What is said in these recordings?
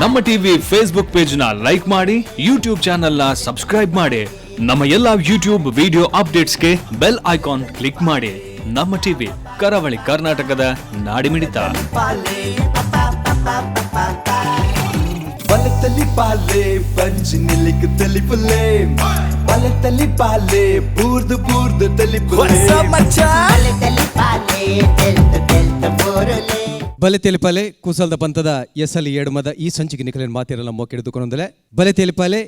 ನಮ್ಮ TV Facebook page ನ like ಮಾಡಿ, ಯೂಟ್ಯೂಬ್ ಚಾನೆಲ್ ನ ಸಬ್ಸ್ಕ್ರೈಬ್ ಮಾಡಿ. ನಮ್ಮ ಎಲ್ಲಾ ಯೂಟ್ಯೂಬ್ ವಿಡಿಯೋ ಅಪ್ಡೇಟ್ಸ್ಗೆ bell icon click ಮಾಡಿ. ನಮ್ಮ ಟಿವಿ, ಕರಾವಳಿ ಕರ್ನಾಟಕದ ನಾಡಿಮಿಡಿತ. ಬಲತಲಿ ಪಾಲೆ ಪಂಚ್ ನಿಲಿಕ್ ತಲಿಪುಲೆ, ಬಲತಲಿ ಪಾಲೆ ಬೂರ್ದು ಬೂರ್ದು ತಲಿಪುಲೆ. ಬಲೆ ತೆಲಿಪಾಲೆ ಕುಸಲ್ದ ಪಂಥದ ಎಸಲಿ ಏಡುಮದ ಈ ಸಂಚಿಕೆ ನಿಖಲಿನ ಮಾತಿರಲ್ಲ ಮೋಕೆಡ್ದುಕೊಂಡಲೆ. ಬಲೆ ತೆಲಿಪಾಲೆ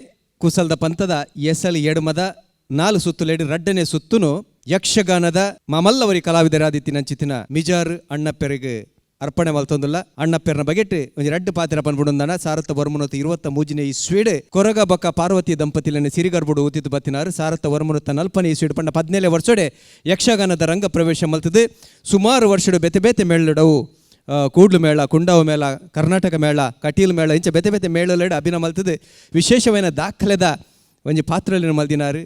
ಕುಸಲ್ದ ಪಂಥದ ಎಸಲಿ ಏಡುಮದ ನಾಲು ಸುತ್ತುಲೇಡಿ ರಡ್ಡನೆ ಸುತ್ತುನು ಯಕ್ಷಗಾನದ ಮಾಮಲ್ಲವರಿ ಕಲಾವಿದರಾದಿತ್ತಿನಂಚಿತ್ತಿನ ಮಿಜಾರ್ ಅಣ್ಣಪ್ಪೆರಿಗೆ ಅರ್ಪಣೆ ಮಲ್ತೊಂದುಲ್ಲ. ಅಣ್ಣಪ್ಪೆರ್ನ ಬಗೆಟ್ ಒಂಜಿ ರಡ್ಡು ಪಾತ್ರ ಪನ್ಪುಡುಂದಣ. ಸಾರತ್ತ ವರ್ಮನೊತ್ತು 23ನೇ ಇಸ್ವೀಡ್ ಕೊರಗ ಬೊಕ್ಕ ಪಾರ್ವತಿ ದಂಪತಿಲನೆ ಸಿರಿಗರ್ಬುಡು ಊತಿತ್ತು ಬತ್ತಿನಾರು. ಸಾರತ್ತ ವರ್ಮನೊತ್ತ 40ನೇ ಇಸ್ವೀಡ್ ಪಂಡ 17 ವರ್ಷಡೆ ಯಕ್ಷಗಾನದ ರಂಗ ಪ್ರವೇಶ ಮಲ್ತದೆ. ಸುಮಾರು ವರ್ಷಡು ಬೆತೆ ಬೇತೆ ಮೇಳುಡವು, ಕೂಡ್ಲು ಮೇಳ, ಕುಂಡಾವು ಮೇಳ, ಕರ್ನಾಟಕ ಮೇಳ, ಕಟೀಲು ಮೇಳ, ಇಂಚ ಬೇತೆ ಬೇತೆ ಮೇಳಲೆಡ್ ಅಭಿನಯ ಮಲ್ತದೆ. ವಿಶೇಷವಾದ ದಾಖಲೆದ ಒಂಜಿ ಪಾತ್ರಲಿನ ಮಲ್ದಿನಾರು.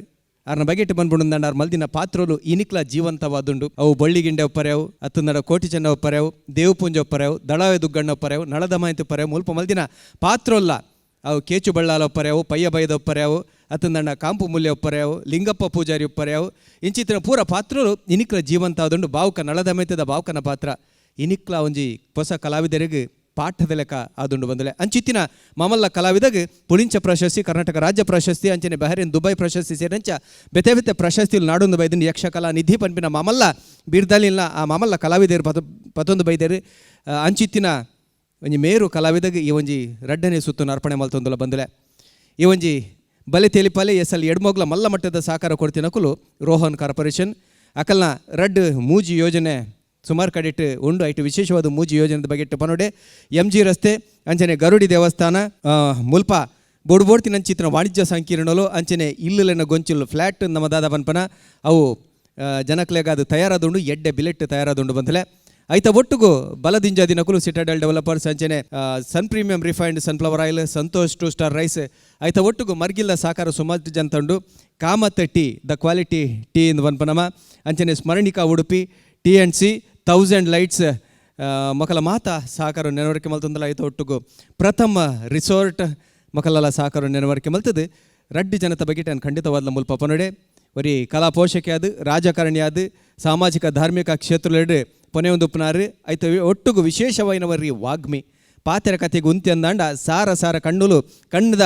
ಆರ್ನ ಬಗೆಟ್ ಬಂದ್ಬಿಡುಂದಂಡ ಆರ್ ಮಲ್ದಿನ ಪಾತ್ರಲು ಇನಿಕ್ಲ ಜೀವಂತವಾದುಂಡು. ಅವು ಬಳ್ಳಿಗಿಂಡೆ ಒಪ್ಪರೆವು, ಅತ್ತಂದಡ ಕೋಟಿ ಚೆನ್ನ ಒಪ್ಪರೆವು, ದೇವಪುಂಜ ಒಪ್ಪರೆವು, ದಳಾವೆ ದುಗ್ಗಣ್ಣ ಒಪ್ಪರೆವು, ನಳದಮಾಯಂತಿ ಒಪ್ಪರೆವು. ಮುಲ್ಪ ಮಲ್ದಿನ ಪಾತ್ರೊಲ್ಲ ಅವು ಕೇಚು ಬಳ್ಳಾಲ ಒಪ್ಪರೆವು, ಪಯ್ಯ ಬೈದ ಒಪ್ಪರೆವು, ಅತ್ತಂದಣ್ಣ ಕಾಂಪು ಮೂಲ್ಯ ಒಪ್ಪರೆವು, ಲಿಂಗಪ್ಪ ಪೂಜಾರಿ ಒಪ್ಪರೆವು. ಇಂಚಿತ್ತಿನ ಪೂರ ಪಾತ್ರಲು ಇನಿಕ್ಲ ಜೀವಂತ ಆದುಂಡು. ಬಾವುಕ ನಳದಮೈತದ ಬಾವುಕನ ಪಾತ್ರ ಇನಿಕ್ಲ ಒಂಜಿ ಹೊಸ ಕಲಾವಿದರಿಗೆ ಪಾಠದ ಲೆಕ್ಕ ಆದುಂಡು ಬಂದಲೆ. ಅಂಚಿತ್ತಿನ ಮಾಮಲ್ಲ ಕಲಾವಿದಗ್ ಪುಳಿಂಚ ಪ್ರಶಸ್ತಿ, ಕರ್ನಾಟಕ ರಾಜ್ಯ ಪ್ರಶಸ್ತಿ, ಅಂಚನೆ ಬಹರೇನ್ ದುಬೈ ಪ್ರಶಸ್ತಿ ಸೇರಂಚ ಬೆತೆ ಬೆತೆ ಪ್ರಶಸ್ತಿಲು ನಾಡೊಂದು ಬೈದಿನ. ಯಕ್ಷಕಲಾ ನಿಧಿ ಪನ್ಪಿನ ಮಾಮಲ್ಲ ಬಿರ್ದಲಿಲ್ಲ ಆ ಮಾಮಲ್ಲ ಕಲಾವಿದರು ಪತ ಪತೊಂದು ಬೈದರು. ಅಂಚಿತ್ತಿನ ಒಂಜಿ ಮೇರು ಕಲಾವಿದಗ್ ಈ ಒಂಜಿ ರಡ್ಡನೆ ಸುತ್ತು ಅರ್ಪಣೆ ಮಲ್ತೊಂದುಲ ಬಂದಲೆ. ಈ ಒಂಜಿ ಬಲೆ ತೆಲಿಪಾಲೆ ಎಸಲ್ ಎಡ್ಮೊಗ್ಲ ಮಲ್ಲ ಮಟ್ಟದ ಸಹಕಾರ ಕೊಡ್ತಿನಕುಲು ರೋಹನ್ ಕಾರ್ಪೊರೇಷನ್. ಅಕಲ್ನ ರಡ್ಡ್ ಮೂಜಿ ಯೋಜನೆ ಸುಮಾರು ಕಡೆಟ್ ಉಂಡು. ಐಟ್ ವಿಶೇಷವಾದ ಮೂಜಿ ಯೋಜನೆದ ಬಗೆಟ್ ಪನೋಡೆ. ಎಂ ಜಿ ರಸ್ತೆ ಅಂಚನೆ ಗರುಡಿ ದೇವಸ್ಥಾನ ಮುಲ್ಪ ಬೋಡು ಬೋಡ್ತಿನಂಚಿತ್ತಿನ ವಾಣಿಜ್ಯ ಸಂಕೀರ್ಣಲು ಅಂಚನೆ ಇಲ್ಲುಲೆನ ಗೊಂಚಿಲು ಫ್ಲ್ಯಾಟ್ ನಮ್ಮ ದಾದ ಪನ್ಪನ ಅವು ಜನಕ್ಲೆಗಾದ ತಯಾರಾದುಂಡು, ಎಡ್ಡೆ ಬಿಲೆಟ್ ತಯಾರಾದುಂಡು ಬಂತಲೆ. ಐತ ಒಟ್ಟುಗು ಬಲದಿಂಜ ದಿನಕುಲು ಸಿಟಾಡೆಲ್ ಡೆವಲಪರ್ಸ್, ಅಂಚನೆ Sun Premium refined sunflower oil, Santosh two star rice, ಐತ ಒಟ್ಟುಗು ಮರ್ಗಿಲ್ಲ ಸಾಕಾರ ಸುಮಾರು ಜನ ತಂಡು. Kamath tea, the quality tea ಇಂದು ಪನ್ಪನಮ, ಅಂಚನೆ Smaranika Udupi, T and C, thousand lights ಮಕಲ ಮಾತ ಸಹಕಾರ ನೆನವರಿಕೆ ಮಲ್ತಂದಲ. ಐತ ಒಟ್ಟುಗು ಪ್ರಥಮ ರಿಸೋರ್ಟ್ ಮಕಲೆಲ್ಲ ಸಹಕಾರ ನೆನವರಿಕೆ ಮಲ್ತದೆ. ರಡ್ಡಿ ಜನತ ಬಗ್ಗೆ ನಾನು ಖಂಡಿತವಾದ ಮುಲ್ಪ ಪನೊಡೆ. ಒರಿ ಕಲಾ ಪೋಷಕೆ ಆದ್, ರಾಜಕಾರಣಿ ಆದ್, ಸಾಮಾಜಿಕ ಧಾರ್ಮಿಕ ಕ್ಷೇತ್ರಲೆಡ್ ಪೊನೆ ಉಪ್ಪುನಾರು. ಐತ ಒಟ್ಟುಗು ವಿಶೇಷವಾಯಿನವರಿ ವಾಗ್ಮಿ. ಪಾತೆರ ಕತೆಗೆ ಉಂತಿ ಅಂದಾಂಡ ಸಾರ ಸಾರ ಕಣ್ಣುಲು ಕಣ್ಣದ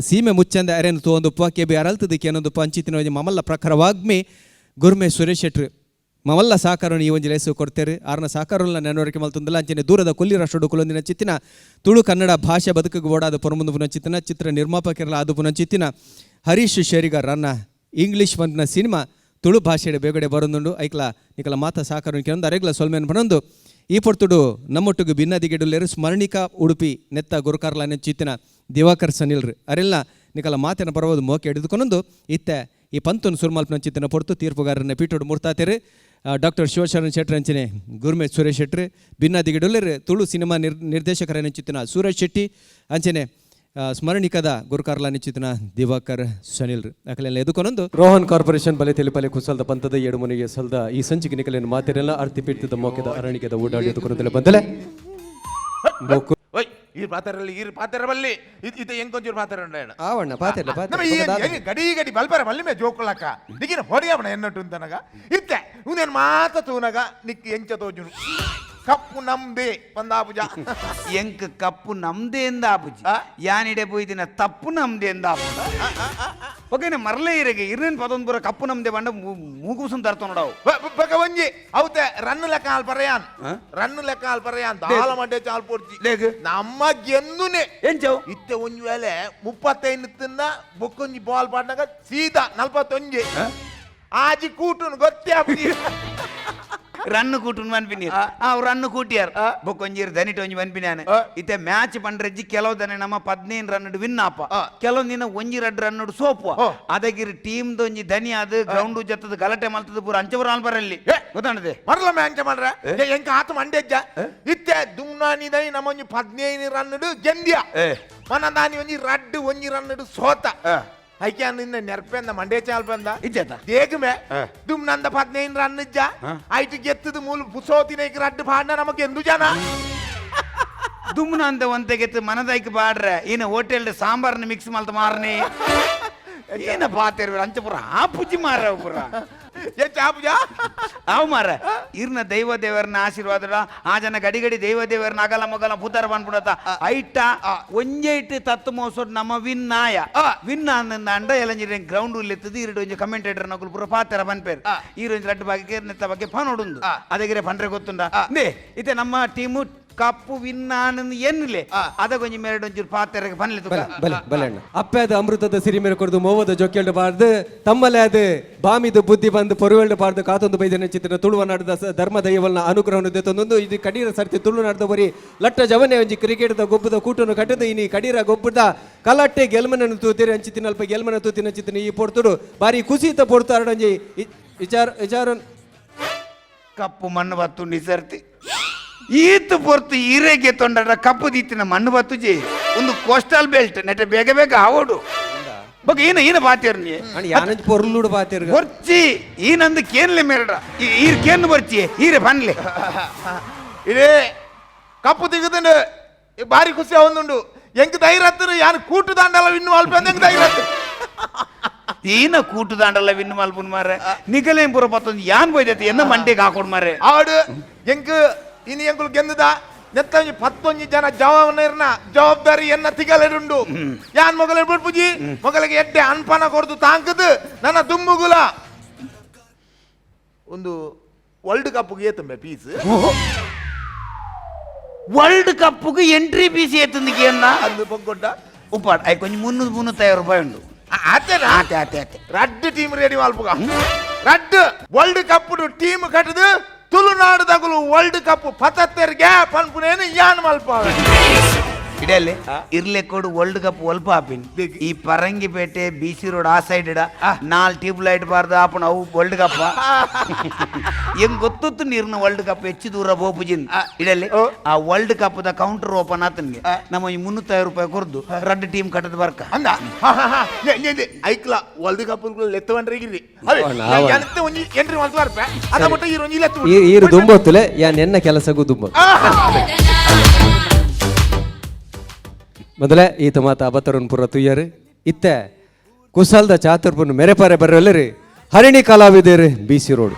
ಸೀಮೆ ಮುಚ್ಚಂದ ಅರೆನು ತೋಂದುಪ್ಪ ಕೆಬಿ ಅರಲ್ತದ ಕೇನೊಂದುಪ್ಪ. ಅಂಚಿತ್ತಿನ ಒಂಜಿ ಮಮಲ್ಲ ಪ್ರಖರ ವಾಗ್ಮಿ ಗುರ್ಮೆ ಸುರೇಶ್ ಶೆಟ್ರು ಮಮಲ್ಲ ಸಹಕಾರವನ್ನು ಈ ಒಂಜಿ ಲೇಸು ಕೊಡ್ತೇರು. ಆರ್ನ ಸಹಕಾರವನ್ನು ನೆನವರಿಕೆ ಮಲ್ತೊಂದುಲ್ಲ. ಅಂಚನೆ ದೂರದ ಕೊಲ್ಲಿ ರಾಷ್ಟ್ರಡು ಕುಲೊಂದಿನ ಚಿತ್ತಿನ ತುಳು ಕನ್ನಡ ಭಾಷೆ ಬದುಕಿಗೆ ಓಡಾದ ಪೊರಮುಂದು ಪುನಚಿತ್ತಿನ ಚಿತ್ರ ನಿರ್ಮಾಪಕರಲ್ಲ ಅದು ಪುನಚಿತ್ತಿನ ಹರೀಶ್ ಶೇರಿಗಾರ್ ಅನ್ನ ಇಂಗ್ಲಿಷ್ ಬಂದಿನ ಸಿನಿಮಾ ತುಳು ಭಾಷೆಡೆ ಬೇಗಡೆ ಬರೊಂದುಂಡು. ಐಕ್ಲ ನಿಕಲ ಮಾತ ಸಹಕಾರ ಕೇಳೊಂದು ಅರೆಗ್ಲ ಸೊಲ್ಮೆನ್ ಪನೊಂದು. ಈ ಪೊರ್ತುಡು ನಮ್ಮೊಟ್ಟಿಗೆ ಭಿನ್ನದಿಗೆಡುಲ್ಲೇರು ಸ್ಮರಣಿಕಾ ಉಡುಪಿ ನೆತ್ತ ಗುರುಕಾರ್ಲ ಚಿತ್ತಿನ ದಿವಾಕರ್ ಸನಿಲ್ರು. ಅರೆಲ್ಲ ನಿಕಲ ಮಾತಿನ ಪರವಾದ ಮೋಕೆ ಹಿಡಿದುಕೊಂಡು ಇತ್ತೆ ಈ ಪಂತನ್ ಸುರ್ಮಲ್ಪನ ಚಿತ್ತಿನ ಪೊರ್ತು. ತೀರ್ಪುಗಾರರನ್ನ ಪೀಠೋಡು ಮೂರ್ತಾತೆರು ಡಾಕ್ಟರ್ ಶಿವಶರಣ ಶೆಟ್ಟರ್, ಅಂಚನೆ ಗುರ್ಮೆ ಸುರೇಶ್ ಶೆಟ್ಟರ್. ಭಿನ್ನದಿಗೆಡುಲ್ಲೇರು ತುಳು ಸಿನಿಮಾ ನಿರ್ದೇಶಕರ ಚಿತ್ತಿನ ಸೂರಜ್ ಶೆಟ್ಟಿ, ಅಂಚನೆ ಸ್ಮರಣಿಕದ ಗುರುಕಾರ್ಲ ನಿಶ್ಚಿತನ ದಿವಾಕರ್ ಸನಿಲ್. ಅಕಲೆಲ್ಲ ಎದುಕೊನೊಂದು ರೋಹನ್ ಕಾರ್ಪೊರೇಷನ್ ಬಲೆ ತೆಲಿಪಲೆ ಕುಸಲ್ದ ಪಂಥದ ಏಡುಮನಿಗೆ ಸಲ್ದ ಈ ಸಂಚಿಕೆ ನಿಕಲೇನು ಮಾತಿರಲ್ಲ ಅರ್ತಿ ಪಿರ್ತದ ಮೋಕೆದ ಅರಣಿಗೆದ ಓಡಾಡಿ ಎದುಕೊನೊಂದೆಲ್ಲ ಬಂದಲೆ ಮೊಕ್ಕು. ಓಯ್, ಈ ಪಾತ್ರರಲ್ಲಿ ಈ ಪಾತ್ರ ಬಲ್ಲಿ ಇದು ಹೆಂಗ್ ಕೊಂಚೂರು ಪಾತ್ರ ಉಂಡೇಣ. ಆವಣ್ಣ ಪಾತಿರ್ಲ. ನಮ್ಮ ಈ ಪಾತಿರ್ಲ. ಗಡಿ ಗಡಿ ಬಲ್ಪರ ಬಲ್ಲಿ ಮೇ ಜೋಕುಲಕ್ಕ ನಿಗಿನ ಹೊಡಿಯವಣ ಎನ್ನಟು ಅಂತನಗ ಇತ್ತೆ ಉಂದೇನು ಮಾತ ತೂನಗ ನಿಕ್ ಎಂಚ ತೋಜುನು? ಕಪ್ಪು ನಮ್ದೆ ಪಂದಾಪುಜ. ಎಂಕ್ ಕಪ್ಪು ನಮ್ದೇ ಎಂದ ಆಪುಜಿ. ಆ? ಯಾನಿಡೆ ಪೋಯ್ದಿನ ತಪ್ಪು ನಮ್ದೇ ಎಂದ ಆಪುಜಿ. ಒಕೆನೆ ಮರಲೇ ಇರಗೆ ಇರ್ನೇನ್ ಪದೊಂದು ಪೂರ ಕಪ್ಪು ನಮ್ದೆ ಬಂಡ ಮೂಗುಸುನ್ ತರ್ತ ನೋಡವು. ಬಕ ಒಂಜಿ ಅವತೆ ರನ್ ಲೆಕ್ಕ ಆಲ್ ಪರಯಾನ್. ಆ? ರನ್ ಲೆಕ್ಕ ಆಲ್ ಪರಯಾನ್ ದಾಲ ಮಂಡೆ ಚಾಲ್ ಪೋಡ್ಚಿ. ಲೇಗ್? ನಮ್ಮ ಗೆಂದುನೆ. ಎಂಚವು? ಇತ್ತೆ ಒಂಜಿ ವೇಳೆ 35 ತಿಂದ ಬೊಕ್ಕೊಂಜಿ ಬಾಲ್ ಪಾಡ್ನಾಗ ಸೀದಾ 41 ಆಜಿ ಕೂಟುನು ಗೊತ್ತೇ ಆಪುಜಿ. ರನ್ ಕೂಟುನ್ ಮನ್ಪಿನಿ. ಆ ರನ್ ಕೂಟಿಯಾರ್ ಬೊಕ್ಕೊಂಜಿರ್ ದನಿಟ್ ಒಂಜಿ ಮನ್ಪಿನಾನೆ. ಇತ್ತೆ ಮ್ಯಾಚ್ ಪಂಡ್ರೆಜ್ಜಿ ಕೆಲವು ದನ ನಮ್ಮ 15 ರನ್ ವಿನ್ ಆಪ, ಕೆಲವು ದಿನ ಒಂಜಿ ರಡ್ ರನ್ ಸೋಪು. ಅದಗಿರ್ ಟೀಮ್ ಒಂಜಿ ದನಿ ಅದು ಗ್ರೌಂಡ್ ಜತ್ತದ ಗಲಾಟೆ ಮಲ್ತದ ಪೂರ ಅಂಚಪುರ ಆಲ್ಪರಲ್ಲಿ. ಏ. ಗೊತ್ತಾಣದೆ. ಮರಲ ಮ್ಯಾಂಚ ಮಾಡ್ರ ಎಂಕ ಆತ ಮಂಡೆಜ್ಜ. ಇತ್ತೆ ದುಮ್ನಾನಿ ದೈ ನಮ್ಮ ಒಂಜಿ 15 ರನ್ ಗೆಂದ್ಯ. ಏ. ಮನ ದಾನಿ ಒಂಜಿ ರಡ್ಡು ಒಂಜಿ ರನ್ ಸೋತ. ಐಕ್ಯ ನಿನ್ನ ನೆರ್ಪೆಂದ ಮಂಡೇ ಚಾಲ್ಪೆಂದ. ಇಜ್ಜತ. ದೇಗುಮೆ ದುಮ್ನಂದ 15 ರನ್ ಇಜ್ಜ. ಐಟ್ ಗೆತ್ತದ ಮೂಲು ಪುಸೋತಿನ ರಡ್ಡು ಪಾಡ್ನ ನಮಕ್ ಎಂದು ಜನ. ದುಮ್ನ ಅಂತ ಒಂತೆಗೆತ್ತು ಮನದಾಯ್ಕ ಬಾಡ್ರೆ ಇನ್ನು ಹೋಟೆಲ್ ಸಾಂಬಾರ್ನ ಮಿಕ್ಸ್ ಮಲ್ತ ಮಾರನಿ ಏನ ಪಾತೇರು ಅಂಚ ಪುರ ಆ ಪುಜ್ಜಿ ಮಾರ ಪುರ ಚಾಪುಜ ಅವು ಮಾರ ಇರ್ನ ದೈವ ದೇವರನ್ನ ಆಶೀರ್ವಾದ ಆ ಜನ ಗಡಿ ಗಡಿ ದೈವ ದೇವರನ್ನ ಅಗಲ ಮಗಲ ಪುತಾರ ಬಂದ್ಬಿಡತ್ತ ಐಟ ಒಂಜೆ ಇಟ್ಟು ತತ್ತು ಮೋಸೋಡ್ ನಮ್ಮ ವಿನ್ನಾಯ ವಿನ್ ಅಂದ ಅಂಡ ಎಲಂಜಿರ ಗ್ರೌಂಡ್ ಉಲ್ಲೆತ್ತದು ಇರಡು ಒಂಜಿ ಕಮೆಂಟೇಟರ್ ನಕುಲು ಪೂರ ಪಾತೆರ ಬನ್ಪೇರು ಈರೊಂಜಿ ಲಡ್ಡು ಬಗ್ಗೆ ನೆತ್ತ ಬಗ್ಗೆ ಫಾನ್ ಅದಗಿರೆ ಪಂಡ್ರೆ ಗೊತ್ತುಂಡ ನೇ ಇತ್ತೆ ನಮ್ಮ ಟೀಮು ಕಪ್ಪು ವಿನ್ ಆನಂದ್ ಎನ್ನುಲೆ ಅದ ಕೊಂಜಿ ಮೇರಡು ಒಂಚೂರು ಪಾತೆರಗೆ ಪನ್ಲೆ ಬಲೆ ಬಲೆ ಬಲೆ ಅಣ್ಣ. ಅಪ್ಪೆ ಅಮೃತದ ಸಿರಿ ಮೇರೆ ಕೊಡ್ದು ಮೋವದ ಜೊಕ್ಕೆಲ್ಡು ಬಾರ್ದು ತಮ್ಮಲೆ ಅದು ಬಾಮಿದು ಬುದ್ಧಿ ಬಂದು ಪೊರುವೆಲ್ಡು ಬಾರ್ದು ಕಾತೊಂದು ಬೈದನ ಚಿತ್ರ ತುಳುವ ನಾಡದ ಧರ್ಮ ದೈವಲ್ನ ಅನುಗ್ರಹವನ್ನು ದೆತ್ತೊಂದೊಂದು ಇದು ಕಡೀರ ಸರ್ತಿ ತುಳುನಾಡದ ಬರಿ ಲಟ್ಟ ಜವನೆ ಒಂಜಿ ಕ್ರಿಕೆಟ್ದ ಗೊಬ್ಬದ ಕೂಟನು ಕಟ್ಟದು ಇನಿ ಕಡೀರ ಗೊಬ್ಬದ ಕಲಟ್ಟೆ ಗೆಲ್ಮನನ್ನು ತೂತಿರಿ ಅಂಚಿತಿನ ಅಲ್ಪ ಗೆಲ್ಮನ ತೂತಿನ ಚಿತ್ತಿನ ಈ ಪೊರ್ತುಡು ಬಾರಿ ಕುಸಿತ ಪೊರ್ತು ಅರಡೊಂಜಿ ವಿಚಾರ ವಿಚಾರ ಕಪ್ಪು ಮಣ್ಣು ಬತ್ತುಂಡು ಈ ಸರ್ತಿ ಈತು ಪೊರ್ತು ಈರೆಗೆ ತೊಂಡರ ಕಪ್ಪು ದೀತಿನ ಮಣ್ಣು ಬತ್ತುಜಿ ಒಂದು ಕೋಸ್ಟಲ್ ಬೆಲ್ಟ್ ನೆಟ ಬೇಗ ಬೇಗ ಆವೋಡು ಬೊಕ ಈನ ಈನ ಬಾತೇರು ನೀ ಅಣ್ಣ ಯಾನಂಜಿ ಪೊರ್ಲುಡು ಬಾತಿರ್ಗ ಬೊರ್ಚಿ ಈನಂದು ಕೇನ್ಲೆ ಮೇರಡ ಈರ್ ಕೇನ್ ಬೊರ್ಚಿ ಈರೆ ಪನ್ಲೆ ಇದೇ ಕಪ್ಪು ತಿಗುದುಂಡು ಬಾರಿ ಖುಷಿ ಅವಂದುಂಡು ಎಂಕ್ ಧೈರ್ಯ ಹತ್ತಿರ ಯಾರು ಕೂಟು ದಾಂಡಲ ಇನ್ನು ಅಲ್ಪ ಎಂಕ್ ಧೈರ್ಯ ಹತ್ತಿರ ಈನ ಕೂಟು ದಾಂಡಲ ವಿನ್ ಮಲ್ಪುನ್ ಮಾರೆ ನಿಗಲೇಂ ಪೂರ ಪತ್ತೊಂದು ಯಾನ್ ಬೊಯ್ದೈತಿ ಎನ್ನ ಮಂಡಿಗೆ ಹಾಕೊಡ್ ಮಾರೆ ಆಡು ಎಂಕ್ ಇನಿ ಎಂಕುಲು ಗೆಂದುದ ನೆತ್ತೊಂಜಿ ಪತ್ತೊಂಜಿ ಜನ ಜವಾಬ್ದಾರಿನ ಜವಾಬ್ದಾರಿ ಎನ್ನ ತಿಗಲೆಡುಂಡು ಯಾನ್ ಮೊಗಲ ಬಿಡ್ಪುಜಿ ಮೊಗಲಿಗೆ ಎಡ್ಡೆ ಅನ್ಪನ ಕೊರ್ದು ತಾಂಕದು ನನ್ನ ದುಂಬುಗುಲ ಒಂದು ವರ್ಲ್ಡ್ ಕಪ್ ಏತಂಬೆ ಪೀಸ್ ವರ್ಲ್ಡ್ ಕಪ್ಗೆ ಎಂಟ್ರಿ ಪೀಸ್ ಏತಂದಿಗೆ ಎನ್ನ ಅಂದು ಪೊಗ್ಗೊಡ್ಡ ಉಪ್ಪಾಡ್ I ಕೊಂಚ 350 ರೂಪಾಯಿ ಉಂಡು ಆತೇನಾ ಆತೆ ಆತೆ ಆತೆ ರಡ್ಡ್ ಟೀಮ್ ರೆಡಿ ಮಲ್ಪುಗ ರಡ್ಡ್ ವರ್ಲ್ಡ್ ಕಪ್ ಟೀಮ್ ಕಟ್ಟದು ತುಳುನಾಡುದಗುಲು ವರ್ಲ್ಡ್ ಕಪ್ ಪತತ್ತೆರ್ಗೆ ಪನ್ಪುನೇನು ಯಾನ್ ಮಲ್ಪಾವೆ ಇಡಲ್ಲಿ ಇರ್ಲೆ ಕೊಡು ವರ್ಲ್ಡ್ ಕಪ್ ಒಲ್ಪ ಆಪಿನ್ ಈ ಪರಂಗಿಪೇಟೆ ಬಿ ಸಿ ರೋಡ್ ಆ ಸೈಡ್ ಇಡ ನಾಲ್ ಟ್ಯೂಬ್ ಲೈಟ್ ಬಾರ್ದು ಆಪಣ ಅವು ವರ್ಲ್ಡ್ ಕಪ್ ಹೆಂಗ್ ಗೊತ್ತಿತ್ತು ನೀರ್ನ ವರ್ಲ್ಡ್ ಕಪ್ ಹೆಚ್ಚು ದೂರ ಬೋಪುಜಿನ್ ಇಡಲ್ಲಿ ಆ world cup the counter open ಆತನ್ಗೆ ನಮ್ಮ ಈ 350 ರೂಪಾಯಿ ಕೊರ್ದು ರಡ್ಡ್ ಟೀಮ್ ಕಟ್ಟದ ಬರ್ಕ ಅಂದ ಹಾ ಹಾ ಹಾ ನೆ ನೆ ನೆ ಐಕ್ಲ ವರ್ಲ್ಡ್ ಕಪ್ ಲೆತ್ತವಂಡ್ರೆ ಗಿರಿ ಅವೆ ಅವನ, ಅವನ. ಯಾನತ್ತೆ ಒಂಜಿ ಎಂಟ್ರಿ ಮಲ್ತು ಬರ್ಪೆ ಅದ ಮಟ್ಟ ಈ ಒಂಜಿ ಲೆತ್ತು ಈರು ದುಂಬೊತ್ತುಲೆ ಯಾನ್ ಎನ್ನ ಕೆಲಸಗೂ ದುಂಬ ಮೊದಲೇ ಈತ ಮಾತ ಅಬತರನ್ ಪುರ ತುಯ್ಯರು ಇತ್ತೆ ಕುಸಲ್ದ ಚಾತುರ್ಪುನ್ ಮೆರೆಪಾರೆ ಬರ್ರಲ್ಲರಿ ಹರಿಣಿ ಕಲಾವಿದರು ಬಿ ಸಿ ರೋಡ್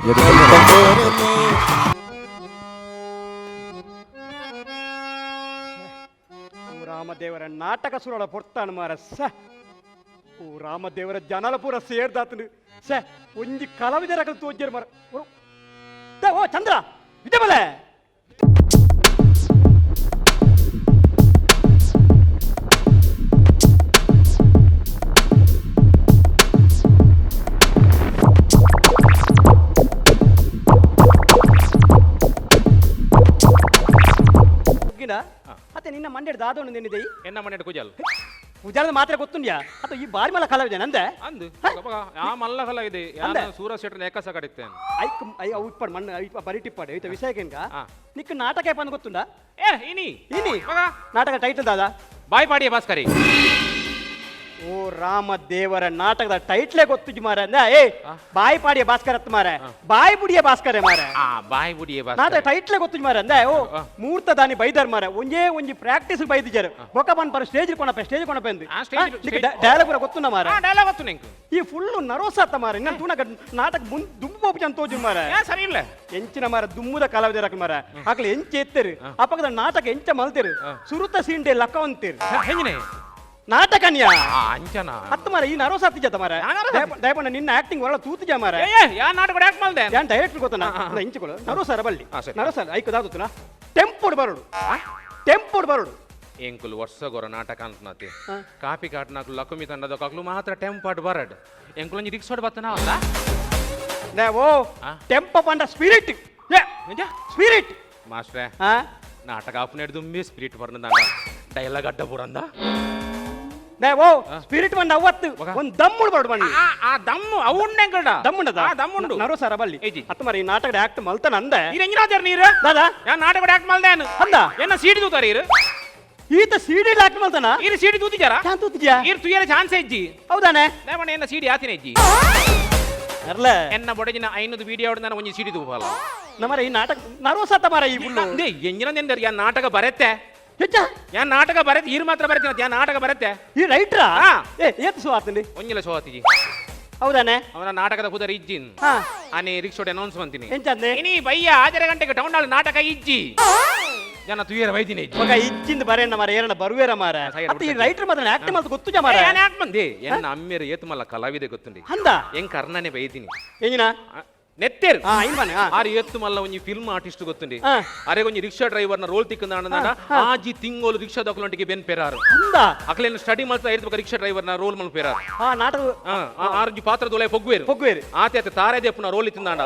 ಓ ರಾಮದೇವರ ನಾಟಕ ಸುರಳ ಪೊರ್ತಾನು ಮಾರ ಸ ಓ ರಾಮದೇವರ ಜನಲ ಪೂರ ಸೇರ್ದಾತನು ಸ ಒಂಜಿ ಕಲಾವಿದರ ತೋಜ್ಜರು ಮಾರ ಓ ಓ ಚಂದ್ರ ಇದೆ ಬಲೆ ಗಿಡ ಅತ್ತೆ ನಿನ್ನ ಮಂಡ್ಯದ ದಾದೋಣ ನಿನ್ನಿದೆ ಎನ್ನ ಮನೆಡ್ ಕುಜಲ್ ಪೂಜಾರದ ಮಾತ್ರ ಗೊತ್ತುಂಡ್ಯಾ ಅಥವಾ ಈ ಬಾರಿ ಮಲ್ಲ ಕಲಾವಿದ ನಂದೆ ಅಂದು ಆ ಮಲ್ಲ ಕಲ ಇದೆ ಅಂದೆ? ಯಾನ ಸೂರಜ್ ಶೆಟ್ಟರ್ ಏಕಸ ಕಡಿತೇನೆ ಐಕ್ I ಅವು ಇಪ್ಪಡ್ ಮಣ್ಣು ಐಪ ಬರಿಟಿಪ್ಪಾಡು ಐತ ವಿಷಯಕ್ಕೆಂಗ ಆ. ನಿಕ್ಕ ನಾಟಕ ಏಪಂದು ಗೊತ್ತುಂಡ ಏ ಇನಿ ಇನಿ ಮಗ ನಾಟಕ ಟೈಟಲ್ ದಾದಾ ಬಾಯ್ ಪಾಡಿಯ ಭಾಸ್ಕರಿ ಓ ರಾಮ ದೇವರ ನಾಟಕದ ಟೈಟ್ಲೇ ಗೊತ್ತಿಜ್ ಮಾರ ಏ ಬಾಯಿ ಪಾಡಿಯ ಭಾಸ್ಕರ್ ಅತ್ ಮಾರ ಬಾಯಿ ಬುಡಿಯ ಭಾಸ್ಕರೇ ಮಾರ ಆ ಬಾಯ್ ಬುಡಿಯ ನಾಟಕ ಭಾಸ್ಕರಿ ಟೈಟ್ಲೇ ಗೊತ್ತಿಜ್ ಮಾರ ಅಂದೆ ಓ ಮೂರ್ತ ದಾನಿ ಬೈದರ್ ಮಾರ ಒಂಜೇ ಒಂಜಿ ಪ್ರಾಕ್ಟೀಸ್ ಬೈದಿಜಾರು ಬೊಕ್ಕ ಬನ್ ಪರ ಸ್ಟೇಜ್ ಕೊಣಪೆ ಸ್ಟೇಜ್ ಕೊಣಪೆ ಅಂದು ಆ, stage- dialogue ಪೂರ ಗೊತ್ತುಂಡ ಮಾರ ಆ ಡೈಲಾಗ್ ಗೊತ್ತು ನಿಂಕು ಈ ಫುಲ್ ನರೋಸಾತ ಮಾರ ಇನ್ನ ತೂನಕ ನಾಟಕ ಮುಂದ್ ದುಂಬು ಪೋಪು ಅಂತ ತೋಜು ಮಾರ ಯಾ ಸರಿ ಇಲ್ಲ ಎಂಚಿನ ಮಾರ ದುಮ್ಮುದ ಕಲಾವಿದರ ಮಾರ ಆಕಲೆ ಎಂಚ ಎತ್ತೇರು ಅಪಗದ ನಾಟಕ ಎಂಚ ಮಲ್ತೇರು ಸುರುತ ಸೀಂಡೆ ಲಕ್ಕ ಅಂತೀರು ಹೆಂಗಿನೇ ನಾಟಕನ್ಯಾ ಆ ಅಂಚನ ಹತ್ತು ಮಾರ ಈ ನರೋಸಾತಿ ಜತ ಮಾರ ಯಾ ನರೋಸಾತಿ? ದಯಪಣ್ಣ ನಿನ್ನ ಆಕ್ಟಿಂಗ್ ಒಳ ತೂತಿಜ ಮಾರ ಏ ಏ, ಯಾ ನಾಟಕ ಯಾಕೆ ಮಲ್ದೆ ಯಾನ್ ಡೈರೆಕ್ಟರ್ ಗೊತ್ತನ ಇಂಚಿಕೊಳ್ಳು ನರೋಸಾರ ಬಲ್ಲಿ ಆ, ಸರಿ. ನರೋಸಾರ ಐಕು ದಾದುತ್ತನ ಟೆಂಪೋಡ್ ಬರೋಡು ಟೆಂಪೋಡ್ ಬರೋಡು ಎಂಕುಲು ವರ್ಷಗೊರ ನಾಟಕ ಅಂತನಾತಿ ಕಾಪಿ ಕಾಟ್ನಾಕ್ಲು ಲಕುಮಿ ತಂಡದ ಕಾಕ್ಲು ಮಾತ್ರ ಟೆಂಪಾಟ್ ಬರಡ್ ಎಂಕುಲು ಒಂಜಿ ರಿಕ್ಸೋಡ್ ಬತ್ತನ ಅಲ್ಲ ನೇ ಓ ಆ? ಟೆಂಪ ಪಂಡ ಸ್ಪಿರಿಟ್ ನಿಜ ಸ್ಪಿರಿಟ್ ಮಾಸ್ಟ್ರೆ ಆ ನಾಟಕ ಆಪನೇಡ್ ದುಂಬಿ ಸ್ಪಿರಿಟ್ ಬರ್ನದ ಡೈಲಾಗ್ ಅಡ್ಡ ಬುರಂದ ನೇ ಓ ಸ್ಪಿರಿಟ್ ಬಂದ ಅವತ್ತು ಒಂದ್ ದಮ್ಮುಡು ಬರೋಡು ಬನ್ನಿ ಆ ದಮ್ಮು ಅವು ಉಂಡೆಂಕಡ ದಮ್ಮುಂಡದ ಆ ದಮ್ಮುಂಡು ನರೋಸಾರ ಬಲ್ಲಿ ಏಜಿ. ಹತ್ತು ಮಾರ ಈ ನಾಟಕದ ಆಕ್ಟ್ ಮಲ್ತನ ಅಂದೆ ನೀರು ಎಂಜಿನಾದ್ಯಾರ ನೀರು ದಾದಾ ಯಾ ನಾಟಕ ಯಾಕೆ ಮಲ್ದೇನು ಅಂದ ಎನ್ನ ಸೀಡಿ ತೂತಾರ ಇರು ಈತ ಸೀಡಿ ಆಕ್ಟ್ ಮಲ್ತನ ಇರು ಸೀಡಿ ತೂತಿಜಾರ ಯಾನ್ ತೂತಿದ್ಯಾ ಇರು ತುಯ್ಯರ ಚಾನ್ಸ್ ಹೆಜ್ಜಿ ಹೌದಾನೆ ನೇಮಣ್ಣ ಎನ್ನ ಸೀಡಿ ಆತಿನ ಹೆಜ್ಜಿ ಅರ್ಲ ಎನ್ನ ಬೊಡಜಿನ 500 ವಿಡಿಯೋ ನಾನು ಒಂಜಿ ಸೀಡಿ ತೂಪಲ್ಲ ನಮ್ಮರ ಈ ನಾಟಕ ನರೋಸಾತ ಮಾರ ಈ ಫುಲ್ಲು ಎಂಜಿನ ಯಾ ನಾಟಕ ಬರತ್ತೆ ಯಾನ್ ನಾಟಕ ಬರತ್ತೆ ಈರು ಮಾತ್ರ ಬರತ್ತೆ ಯಾನ್ ನಾಟಕ ಬರತ್ತೆ ಈ ರೈಟ್ರಾ ಏ ಏತ್ ಸುವಾತಂಡಿ ಒಂಜಿಲ ಸೋತಿಜಿ ಹೌದಾನೆ ಅವನ ನಾಟಕದ ಕುದರ ಇಜ್ಜಿನ್ ಆನೆ ರಿಕ್ಷೋಡ್ ಅನೌನ್ಸ್ ಮಂತೀನಿ ಎಂಚಂದೆ ಇನಿ ಬಯ್ಯ ಆಜರ ಗಂಟೆಗೆ ಟೌನ್ ಹಾಲ್ ನಾಟಕ ಇಜ್ಜಿ ಜನ ತುಯರ ವೈದಿನಿ ಮಗ ಇಜ್ಜಿಂದ ಬರೇನ ಮಾರ ಏರನ ಬರುವೇರ ಮಾರ ಅತ್ತ ಈ ರೈಟರ್ ಮಾತ್ರ ಆಕ್ಟ್ ಮಾತ್ರ ಗೊತ್ತು ಜ ಮಾರ ಯಾನ್ ಆಕ್ಟ್ ಮಂದಿ ಎನ್ನ ಅಮ್ಮೇರು ಏತ್ ಮಲ್ಲ ಕಲಾವಿದೆ ಗೊತ್ತುಂಡಿ ಅಂದ ಎಂಕ್ ಕರ್ಣನೆ ಬೈದಿನಿ ಎಂಜಿನ ನೆತ್ತೇರು ಆ ಆರು ಎತ್ತು ಮಲ್ಲ ಒಂಜಿ ಫಿಲ್ಮ್ ಆರ್ಟಿಸ್ಟ್ ಗೊತ್ತುಂಡಿ ಅರೆ ಒಂಜಿ ರಿಕ್ಷಾ ಡ್ರೈವರ್ ನ ರೋಲ್ ತಿಕ್ಕಂದ ಆಜಿ ತಿಂಗೋಲು ರಿಕ್ಷಾ ದೊಕ್ಕಲೊಂಟಿಗೆ ಬೆನ್ ಪೆರಾರು ಅಂದ ಅಕಲೇನು ಸ್ಟಡಿ ಮಲ್ತ ಇರ್ತ ರಿಕ್ಷಾ ಡ್ರೈವರ್ ನ ರೋಲ್ ಮಲ್ ಪೆರಾರು ಆ ನಾಟಕ ಆರುಜಿ ಪಾತ್ರ ದೊಲೆ ಪೊಗ್ಗುವೇರು ಪೊಗ್ಗುವೇರು ಆತೆ ಆತೆ ತಾರೆ ದೇಪುನ ರೋಲ್ ಇತ್ತಿಂದಾಂಡ